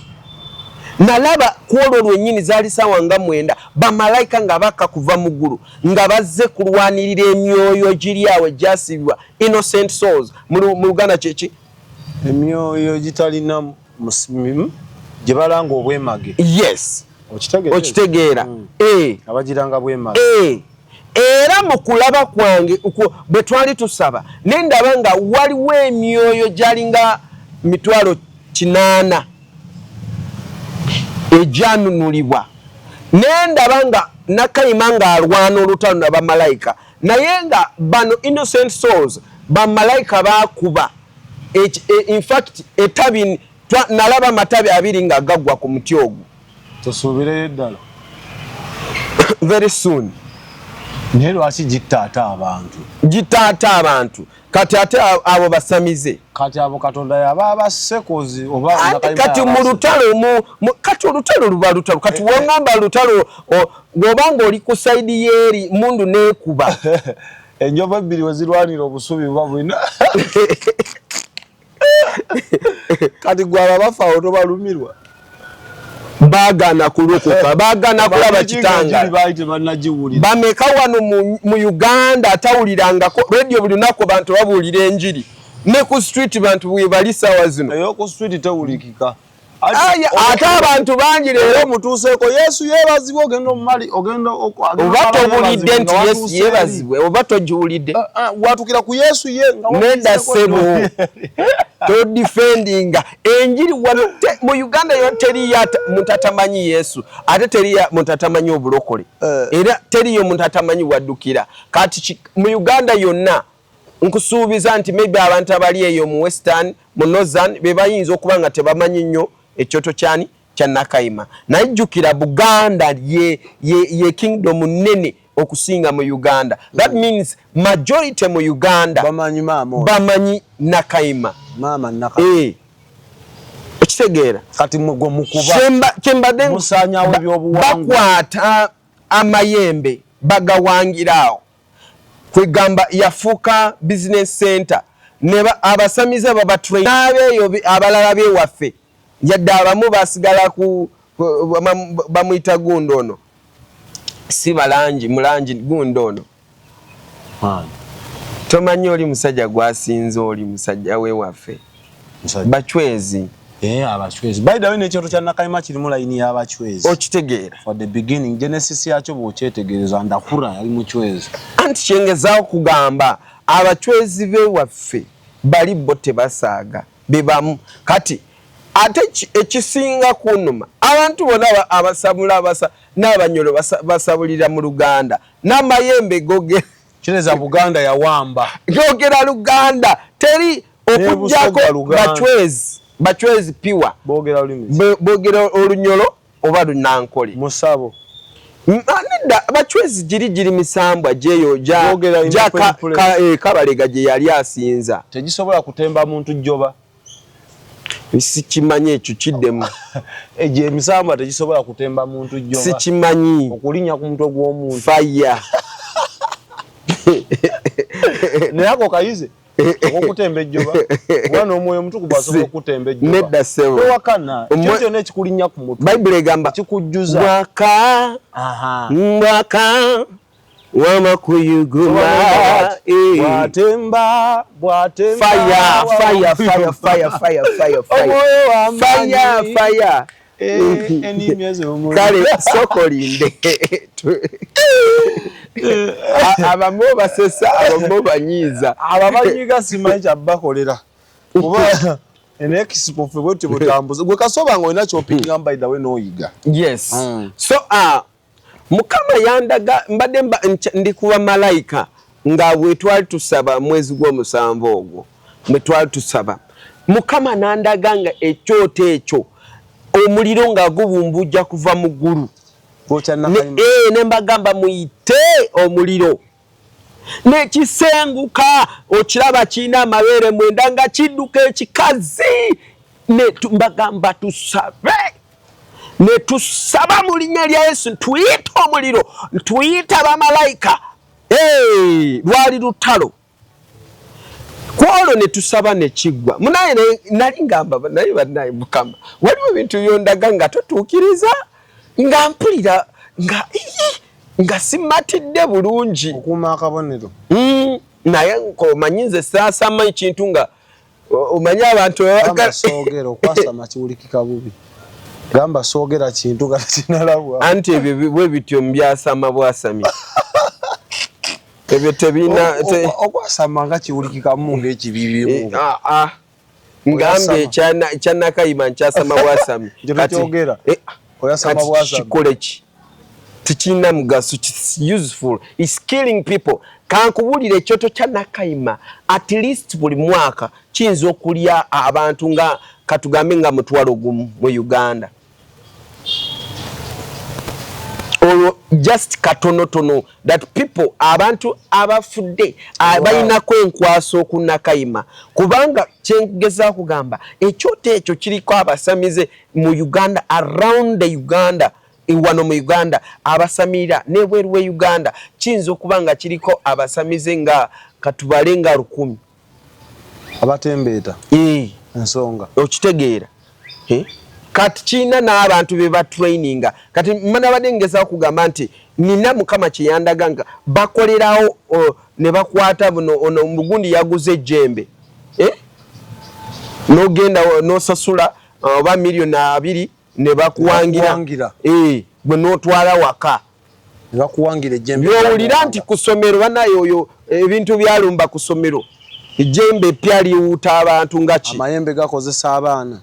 Nalaba ku olwo lwennyini, zaali saawa nga 9, bamalayika nga bakka kuva mu ggulu nga bazze kulwanirira emyoyo giri awo egyasibibwa, innocent souls. Mu Luganda kyeki? Emyoyo gitalina gye balanga obwemage. Yes. Okitegeera? Okitegeera? Abagiranga bwemage. Era mu kulaba kwange bwe twali tusaba, ne ndaba nga waliwo emyoyo gyalinga 800,000 egyanunulibwa. Ne ndaba nga Nakayima ng'alwana olutalo na bamalayika, naye nga bano innocent souls bamalayika baakuba. In fact etabi nalaba amatabi 2 nga gaggwa ku muti ogwo. Tusuubireyo eddala very soon. Naye lwaki gittaata abantu? Gitaata abantu. Kati ate abo basamize. Kati abo Katonda yaba abasekozi oba Anti kati mu lutalo kati olutalo luba lutalo. Kati wongamba lutalo, bw'obanga oli ku side yeeri mundu neekuba. Enjovu ebbiri we zirwanira obusubi buba bulina. Kati gwe abo abafaawo tobalumirwa? Baagaana kulokoka, baagaana kulaba kitangala. Baali tebannagiwulira. Bameka wano mu Uganda atawulirangako radio? Buli lunaku bantu babuulira enjiri, ne ku street bantu bwe bali saawa zino. Ey'oku street tewulikika. Aya, ate abantu bangi leero omutuuseeko Yesu yeebazibwe, ogenda omumali ogenda oba tobulidde nti Yesu yeebazibwe, oba togiwulidde. Watukira ku Yesu ye nga Nedda. watuuseeko. Ssebo, todefendinga enjiri wano. Mu Uganda yo teriyo muntu atamanyi Yesu, ate teriyo muntu atamanyi obulokole. Era teriyo muntu atamanyi waddukira. Kati mu Uganda yonna nkusuubiza nti maybe abantu abali eyo mu western, mu northern, be bayinza okuba nga tebamanyi nnyo ekyoto kyani, kya Nakayima. Naye jjukira Buganda ye kingdom nnene okusinga mu Uganda. That means majority mu Uganda bamanyi maama oyo. Bamanyi Nakayima. Maama Naka. Okitegeera? Kati mwe gwe mukuba Kyembadde musaanyaawo ebyobuwangwa. Bakwata amayembe bagawangira awo, kwegamba yafuuka business center. Ne abasamize babatrain n'abeeyo abalala bewaffe, yadde abamu basigala ku bamuyita gundo ono, si balangi mulangi gundo ono. Maani. Tomanyi oli musajja gwasinze, oli musajja wewaffe. Musajja. Bachwezi. Abachwezi. By the way, n'ekyoto kya Nakayima kirimu layini y'abachwezi. Okitegeera? For the beginning, genesis yakyo bw'okyetegereza, Ndahura yali muchwezi. Anti kyengezaawo kugamba, abachwezi bewaffe bali bo tebasaaga, bebamu. Kati ate ekisinga kunuma, abantu bonna abasabula n'Abanyolo basabulira mu Luganda, n'amayembe gogera. Kireza Buganda yawamba. Gogera Luganda, teri okuggyako Busoga Luganda. Bachwezi, bachwezi piwa. Boogera lulimi ki? Boogera Olunyolo oba Lunankole. Musabo. Nedda, bachwezi giri misambwa gyeyo Boogera gya Imperial. Kabalega gye yali asinza. Tegisobola kutemba muntu jjoba. Sikimanyi ekyo, kiddemu. Egyo emisambwa tegisobola kutemba muntu jjoba. Sikimanyi. Okulinnya ku mutwe gw'omuntu. Fire. Naye ako kayize okutemba ejjoba, kuba n'omwoyo omutukuvu asobola okutemba ejjoba. Nedda ssebo. Towakana, kyo kyonna ekikulinnya ku mutwe Bayibuli egamba kikujjuza. Mwaka mwaka. Wama kuyuguma. Bwatemba bwatemba. Fire fire fire fire fire fire fire. Omwoyo w'amaanyi. Fire fire. Ennimi ez'omuliro. Kale sokolinde. Abamu basesa, abamu banyiiza. Abo abanyiga simanyi kyabakolera kuba eno expo ffe bwetyo butambuza gwe kasoba nga olina kyopikinga by the way n'oyiga. Yes. So Mukama yandaga mbadde ndi kuba malayika nga bwe twali tusaba mwezi gw'omusanvu ogwo bwe twali tusaba Mukama n'andaga nga ekyoto ekyo omuliro nga gubumbujja kuva mu ggulu. Ne mbagamba muyite omuliro nekisenguka okiraba kirina amabeere 9 nga kidduka ekikazi mbagamba tusabe ne tusaba mu linnya lya Yesu tuyite omuliro tuyite bamalayika. Lwali lutalo kwolwo ne tusaba ne kiggwa. Munaye nali ngamba naye bannaye Mukama waliwo ebintu byondaga nga totuukiriza nga mpulira nga nga simatidde bulungi okuuma akabonero. Naye omanyi nze saasama ekintu nga omanyi abantu soogera okwasama kiwulikika bubi gamba soogera kintu nga kinalabwa anti ebyo bwe bityo mbyasama bwasami ebyo tebina okwasama nga kiwulikikamu ng'ekibibi ngambye ekya Nakayima nkyasama bwasami kati oyasama bwasami kikole ki tekirina mugaso, useful is killing people. Kankubulire ekyoto kya Nakayima at least buli mwaka kiyinza okulya abantu nga katugambe nga 500,000 mu Uganda. Olwo just katonotono that people abantu abafudde balinako enkwaso ku Nakayima kubanga kyengezaako kugamba ekyoto ekyo kiriko abasamize mu Uganda around the Uganda wano mu Uganda abasamira n'ebweru we Uganda kiyinza okuba nga kiriko abasamize nga katubale nga 1000 abatembeeta ensonga okitegeera. Kati kirina n'abantu be batraininga. Kati nabadde ngezaako kugamba nti nina Mukama kye yandaga nga bakolerawo ne bakwata buno ono mugundi yaguze ejjembe n'ogenda n'osasula oba 2,000,000 ne bakuwangira gwe n'otwala waka ne bakuwangira ejjembe. By'owulira nti ku ssomero bannaye oyo ebintu byalumba ku ssomero ejjembe ppya liwuuta abantu nga ki amayembe gakozesa abaana.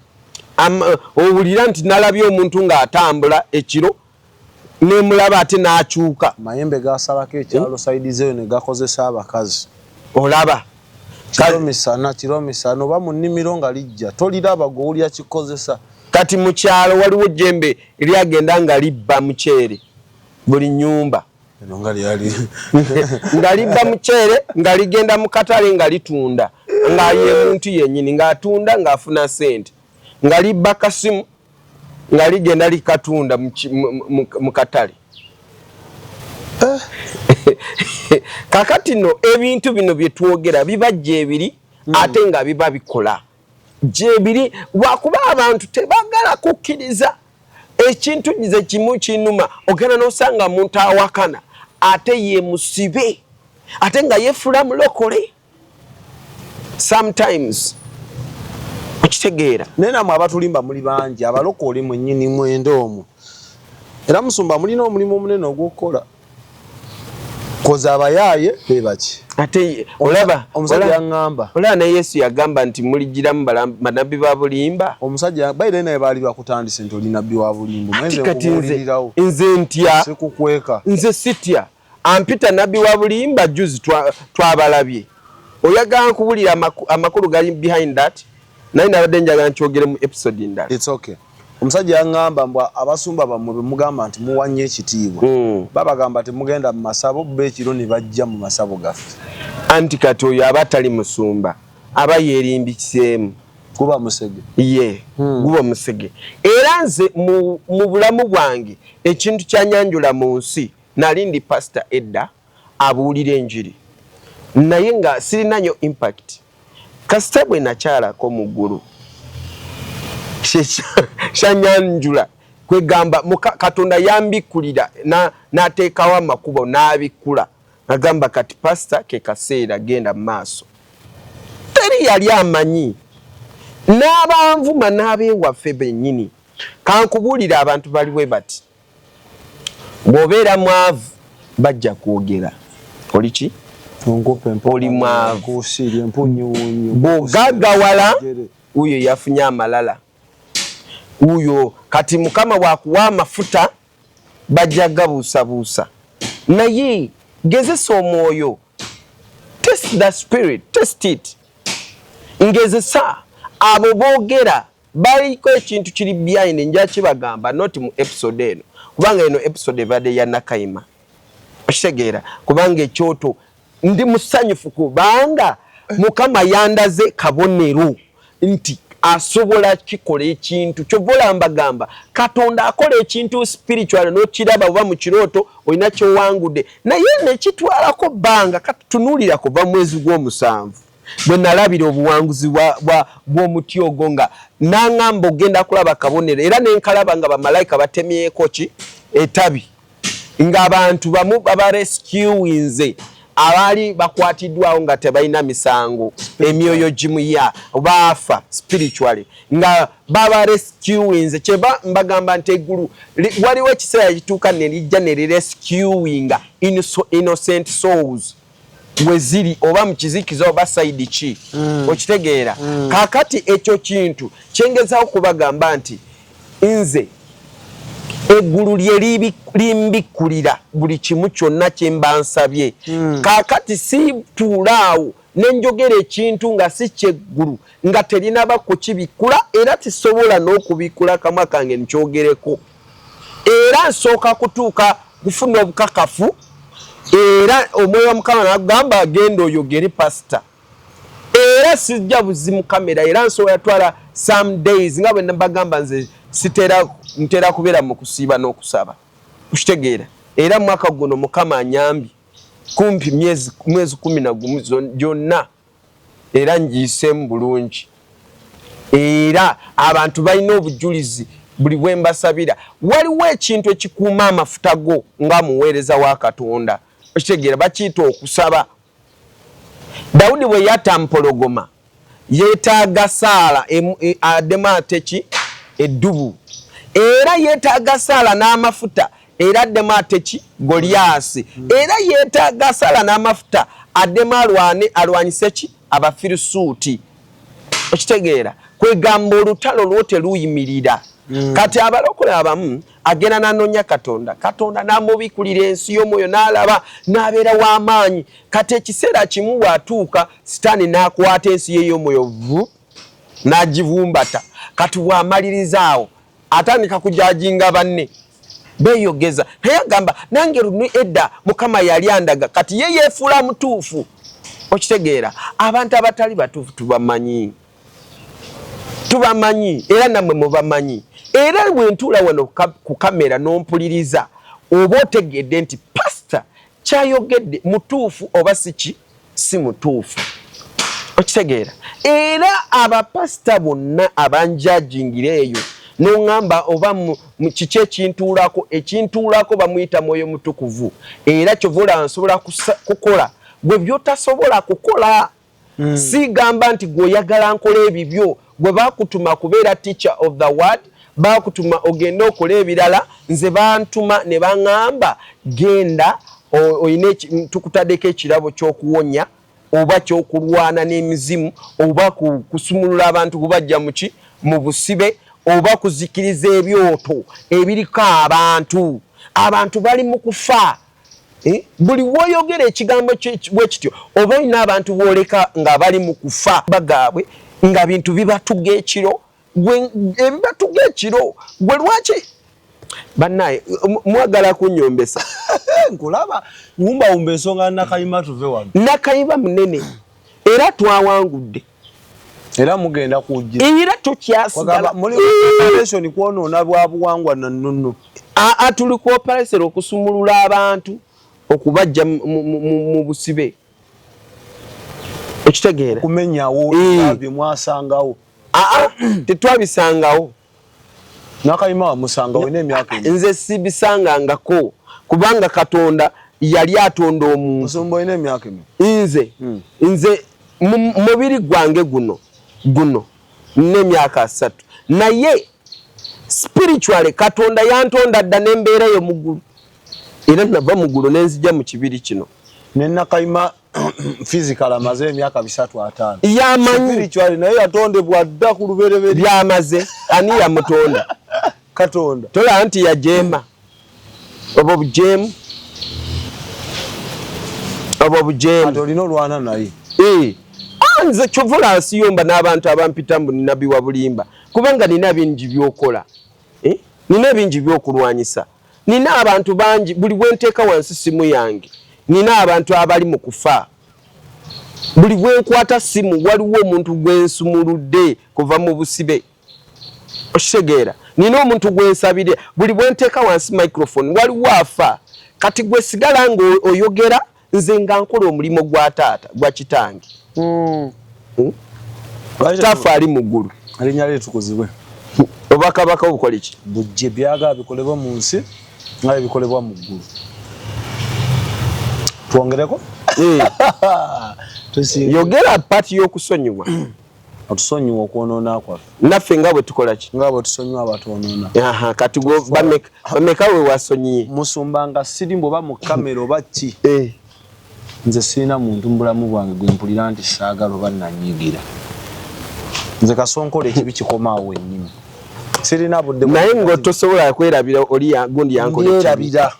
Owulira nti nalabye omuntu ng'atambula ekiro nemulaba ate n'akyuka. Amayembe gasalako ekyalo sayidi zeeyo ne gakozesa abakazi. Olaba kiro misana oba mu nnimiro nga lijja toliraba gw'owulira kikozesa. Kati mu kyalo waliwo ejjembe lyagenda nga libba muceere buli nnyumba. Nga libba muceere nga ligenda mu katale nga litunda nga ye muntu yennyini ng'atunda ng'afuna ssente nga libba kasimu nga ligenda likatunda mu katale. Kakati no ebintu bino bye twogera biba gyebiri ate nga biba bikola gyebiri lwakuba abantu tebagala kukkiriza ekintu nze kimu kinuma ogenda n'osanga muntu awakana ate ye musibe ate nga yeefula mulokole sometimes okitegeera. Naye namwe abatulimba muli bangi abalokole mwennyini mwenda omwo era musumba mulina omulimu omunene ogw'okukola koza abayaaye be baki. Ate olaba omusajja yaŋŋamba olaba ne Yesu yagamba nti muligiramu bannabbi ba bulimba. Omusajja bayire naye baali bakutandise nti oli nabbi wa bulimba. Kati nze ntya sikukweka nze sitya ampita nabbi wa bulimba juzi twabalabye. Oyagala nkubulira amakulu gali behind that naye nabadde njagala nkyogere mu episode endala. It's okay. Omusajja yaŋŋamba mbu abasumba bammwe be mugamba nti muwanye ekitiibwa babagamba nti mugenda mu masabo bo ekiro ne bajja mu masabo gaffe. Anti kati oyo aba atali musumba aba yeerimbikiseemu. Guba musege. Ye guba musege. Era nze mu bulamu bwange ekintu kyanyanjula mu nsi nali ndi pastor edda abuulira enjiri naye nga sirina nnyo impact. Kasita bwe nakyalako mu ggulu kyanyanjula kwegamba Katonda yambikkulira n'ateekawo amakubo n'abikkula. Agamba kati pasita ke kaseera genda mu maaso. Teri yali amanyi n'abanvuma n'abeewaffe bennyini. Kankubuulire abantu bali bwe bati, bw'obeera mwavu bajja kwogera oli ki, oli mwavu. Bw'ogaggawala wuuyo yafunye amalala wuuyo. Kati Mukama bw'akuwa amafuta bajja gabuusabuusa, naye gezesa omwoyo, test the spirit, test it. Ngezesa abo boogera baliko ekintu kiri behind, nja kibagamba not mu episode eno, kubanga eno episode ebadde ya Nakayima, okitegeera? Kubanga ekyoto ndi musanyufu kubanga Mukama yandaze kabonero nti asobola kikola ekintu. Kyova olaba mbagamba Katonda akola ekintu spiritual n'okiraba oba mu kirooto olina kyowangudde, naye nekitwalako bbanga. Kati tunuulira kuva mwezi gw'omusanvu bwe nalabira obuwanguzi bw'omuti ogwo, nga nangamba ogenda kulaba kabonero, era nenkalaba nga bamalayika batemyeko ki etabi, ng'abantu bamu babarescuinze abaali bakwatiddwawo nga tebalina misango, emyoyo gimuya baafa spiritually, nga babarescuinze. Kyeba mbagamba nti eggulu waliwo ekiseera ekituuka ne lijja ne lirescuinga innocent souls weziri oba mu kizikiza oba side ki, okitegeera? Kaakati ekyo kintu kyengezaho kubagamba nti nze eggulu lye limbikkulira buli kimu kyonna kye mba nsabye. Kaakati situula awo ne njogera ekintu nga si kyeggulu nga terinaba kukibikkula, era tisobola n'okubikkula kamwa kange nkyogereko. Era nsooka kutuuka kufuna obukakafu, era omwoyo wa Mukama nagamba genda oyogere pasita. Era sijja buzi mu kamera, era nsobola twala some days nga bwe mbagamba nze sitera ntera kubeera mu kusiiba n'okusaba, okitegeera? Era mwaka guno Mukama anyambye kumpi mwezi 11 gyonna era ngiyiseemu bulungi, era abantu balina obujulizi buli bwe mbasabira. Waliwo ekintu ekikuuma amafuta go nga muweereza wa Katonda, okitegeera? Bakiyita okusaba. Dawudi bwe yatta mpologoma yeetaaga saala addemu ate ki eddubu, era yeetaaga saala n'amafuta era addemu ate ki Goliyaasi, era yeetaaga saala n'amafuta addemu alwane alwanyise ki Abafirisuuti, okitegeera? Kwegamba olutalo lwo teruyimirira. Kati abalokole abamu agenda n'anoonya Katonda, Katonda n'amubikulira ensi y'omwoyo n'alaba n'abeera w'amaanyi. Kati ekiseera kimu bw'atuuka Sitaani n'akwata ensi ye y'omwoyo vu n'agivumbata. Kati bw'amaliriza awo atandika kujajinga banne beeyogeza, naye agamba nange luno edda Mukama yali andaga. Kati ye yeefuula mutuufu, okitegeera? Abantu abatali batuufu tubamanyi, tubamanyi, era nammwe mubamanyi. Era bwe ntuula wano ku kamera n'ompuliriza, oba otegedde nti pasita kyayogedde mutuufu oba si ki si mutuufu, okitegeera? Era abapasita bonna abanjajingira eyo noŋŋamba oba kiki ekintuulako, ekintuulako bamuyita Mwoyo Mutukuvu. Era kyova olaba nsobola kukola gwe byotasobola kukola. Sigamba nti gweoyagala nkola ebibyo. Gwe bakutuma kubeera teacher of the word, bakutuma ogende okole ebirala. Nze bantuma ne baŋŋamba genda oyina tukutaddeko ekirabo ky'okuwonya oba kyokulwana n'emizimu oba kusumulula abantu kubajja muki mu busibe oba kuzikiriza ebyoto ebiriko abantu. Abantu bali mu kufa. Buli woyogera ekigambo bwe kityo oba olina abantu booleka nga bali mu kufa bagaabwe, nga bintu bibatuga ekiro, ebibatuga ekiro. Gwe lwaki bannaye mwagala kunyombesa? Nkulaba wumbawumba ensonga. Nakayima, tuve wano. Nakayima munene, era twawangudde. Era mugenda kujja. Era tukyasigala. Muli operation kwonoona bwa buwangwa na nnono? Aa, tuli ku operation okusumulula abantu okubajja mu busibe, okitegeera? Kumenyawo bye mwasangawo. Aa, tetwabisangawo. Nakayima wamusangawo n'emyaka Nze sibisangangako, kubanga Katonda Yali atonda omuntu. Musumba, olina emyaka emeka? Nze nze mu mubiri gwange guno guno n'emyaka 30, naye spiritually Katonda yantonda dda n'embeera yo mu ggulu, era nava mu ggulu nenzija mu kibiri kino. Ne Nakayima physical amaze emyaka 350. Yamanyi. Spiritually naye yatondebwa dda ku lubereberye. Byamaze. Ani yamutonda? Katonda. Tolaba nti yajeema? Obwo bujeemu, obwo bujeemu. Kati olina olwana naye. Eh. Ah, nze kyovula nsiyomba n'abantu abampita mbu nabbi wa bulimba, kubanga nina bingi byokola, eh? Nina bingi byokulwanyisa, nina abantu bangi. Buli bwenteeka wansi simu yange, nina abantu abali mu kufa. Buli bwenkwata simu, waliwo omuntu gwensumuludde kuva mu busibe, okitegeera? Nina omuntu gwensabire. Buli bwenteeka wansi microphone, waliwo afa. Kati gwe sigala nga oyogera, nze nga nkola omulimu gwa taata, gwa kitange. Hmm? Kitaffe ali mu ggulu, erinnya lye litukuzibwe, obwakabaka obukola ki? Bujje, byagala bikolebwa mu nsi nga bwe bikolebwa mu ggulu. Twongereko. Eh, Tusiime. Yogera part y'okusonyiwa. Otusonyiwa okwonoona kwaffe, naffe nga bwe tukola ki? Nga bwe tusonyiwa abatwonoona. Aha, kati gwe bameka we wasonyiye? Musumba, nga sirimba oba mu kamera oba ki, Eh, nze sirina muntu mu bulamu bwange gwe mpulira nti saagala oba nanyiigira. Nze kasonkola ekibi kikomaawo wennyini, sirina budde. Naye nga tosobola kwerabira oli gundi yankola ekibi. Ndyerabira,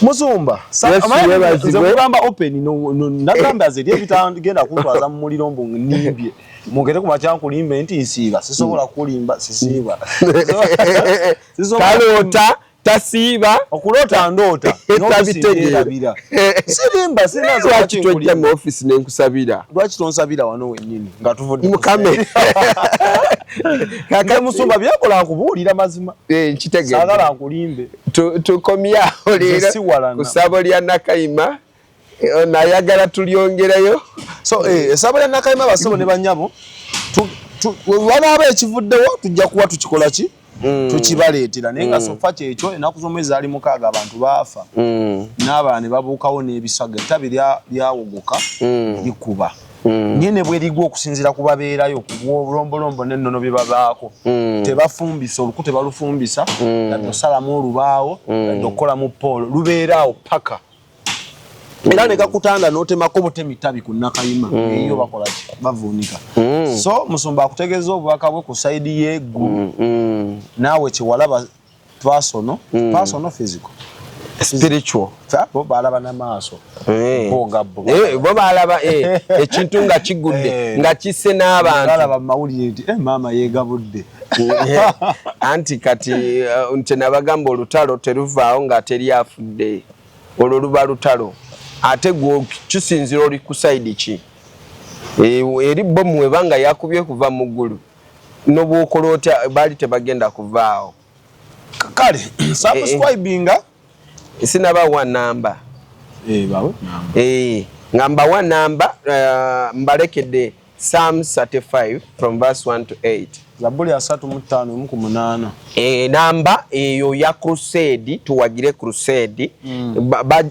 musumba. Yesu yeebazibwe. Nze kugamba open, no, nagamba nze eri ebitagenda kuntwaza mu muliro mbu nimbye mugere ku makya nkulimbe nti nsiiba. Sisobola kulimba, sisiiba. Sisobola. Taloota, tasiiba. Okuloota ndoota. Tabitegeera. Sirimba, sirina. Lwaki tojja mu office nenkusabira? Lwaki tonsabira wano wennyini nga tuvudde ku mukame? Kaka musumba, byakola nkubuulira mazima. Eh, nkitegeera. Saagala nkulimbe. Tukomyawo leero Siwalana. ku ssabo lya Nakayima. Eh, nayagala tulyongerayo. So esabo lya Nakayima, basebo ne banyabo, wanaaba ekivuddewo tujja kuba tukikola ki, tukibaleetera, naye nga so far kyekyo. Ennaku z'omwezi ali 6, abantu baafa n'abaana ne babuukawo n'ebisago, ettabi lyawogoka likuba, naye ne bwerigwa, okusinziira ku babeerayo ku bwolombolombo n'ennono bye babaako, tebafumbisa oluku, tebalufumbisa yadde osalamu olubaawo yadde okukolamu poolo, lubeeraawo paka era ne gakutanda n'otemako butemi ttabi ku Nakayima eyo bakola ki? Bavuunika. So musumba akutegeeza obubaka bwe ku side y'eggulu, naawe kyewalaba personal, personal, physical. Spiritual. Bo balaba n'amaaso. Eh. Bo nga bo. Eh, bo balaba ekintu nga kigudde, nga kisse n'abantu. Balaba mu mawulire nti maama yeegabudde. Anti kati nti nabagamba olutalo teruvaawo nga teri afudde, olwo luba lutalo. Ate gwe kisinzira oli ku side ki. Eri bomu weba nga yakubye kuva mu ggulu, nobwokola otya baali tebagenda kuvaawo. Kale subscribinga. Sinabawa namba. Bawe. Nga mbawa namba, mbalekedde Psalm 35 from verse 1 to 8. Zabuli 35 1 ku 8. Namba eyo ya crusade, tuwagire crusade.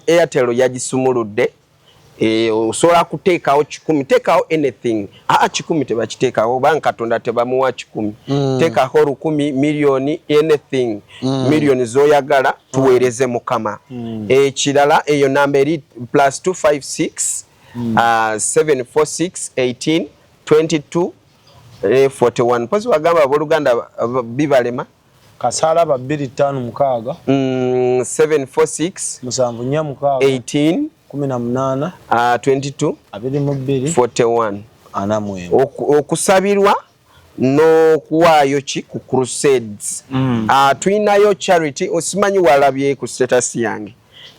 Airtel yagisumuludde. Osobola kuteekawo 100, teekawo anything. Aa, 100 tebakiteekawo, obanga Katonda tebamuwa 100. Teekako 1000, miliyoni, anything, miliyoni z'oyagala, tuweereze Mukama. Ekirala, eyo namba eri plus 256 746 18 22 41. Mpozi wagamba abooluganda bibalema. Kasalaba 256. 746. 746. 18. 18. 22. 22. 41. 41. Okusabirwa n'okuwaayo ki ku crusades. Tulinayo charity, osimanyi walabye ku status yange,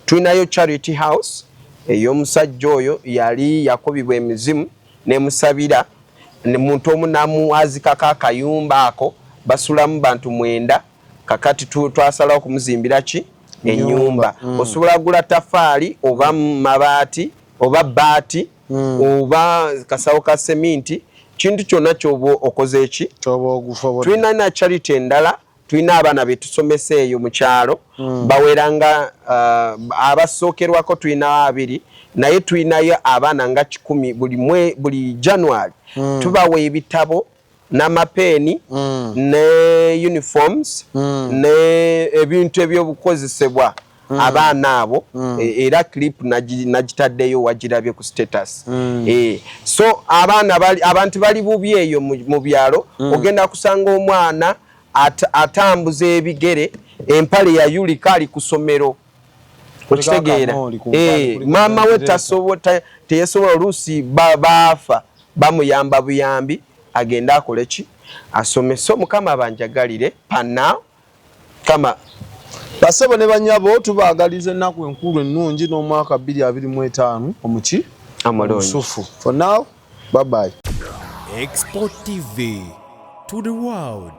tulinayo charity house ey'omusajja oyo yali yakubibwa emizimu nemusabira muntu omu namuwazikako akayumba ako basulamu bantu 9. Kakati twasalawo okumuzimbira ki? Ennyumba. Osobola gula tafaali oba mabaati oba baati oba kasawo ka seminti, kintu kyonna kyoba okoze eki. Kyoba ogusobola. Tulina na charity endala. Tulina abaana betusomesa eyo mu kyalo bawera nga abasookerwako tulinawo 20, naye tulinayo abaana nga 100 buli January. Tubawa ebitabo n'amapeeni ne uniforms ne ebintu ebyobukozesebwa abaana abo. Era clip nagitaddeyo, wagirabye ku status. So abaana bali, abantu bali bubi eyo mu byalo. Ogenda kusanga omwana atambuza ebigere, empale yayulika, ali ku ssomero, okitegeera? Akamooli ku mpale, kuliko maama we ventilator. Teyesobola, oluusi baafa bamuyamba buyambi agende akole ki, asome. So Mukama banjagalire pana kama. Basebo ne banyabo, tubaagaliza ennaku enkulu ennungi n'omwaka 2025 omuki amulungi omusufu. For now, bye bye. Export TV to the world.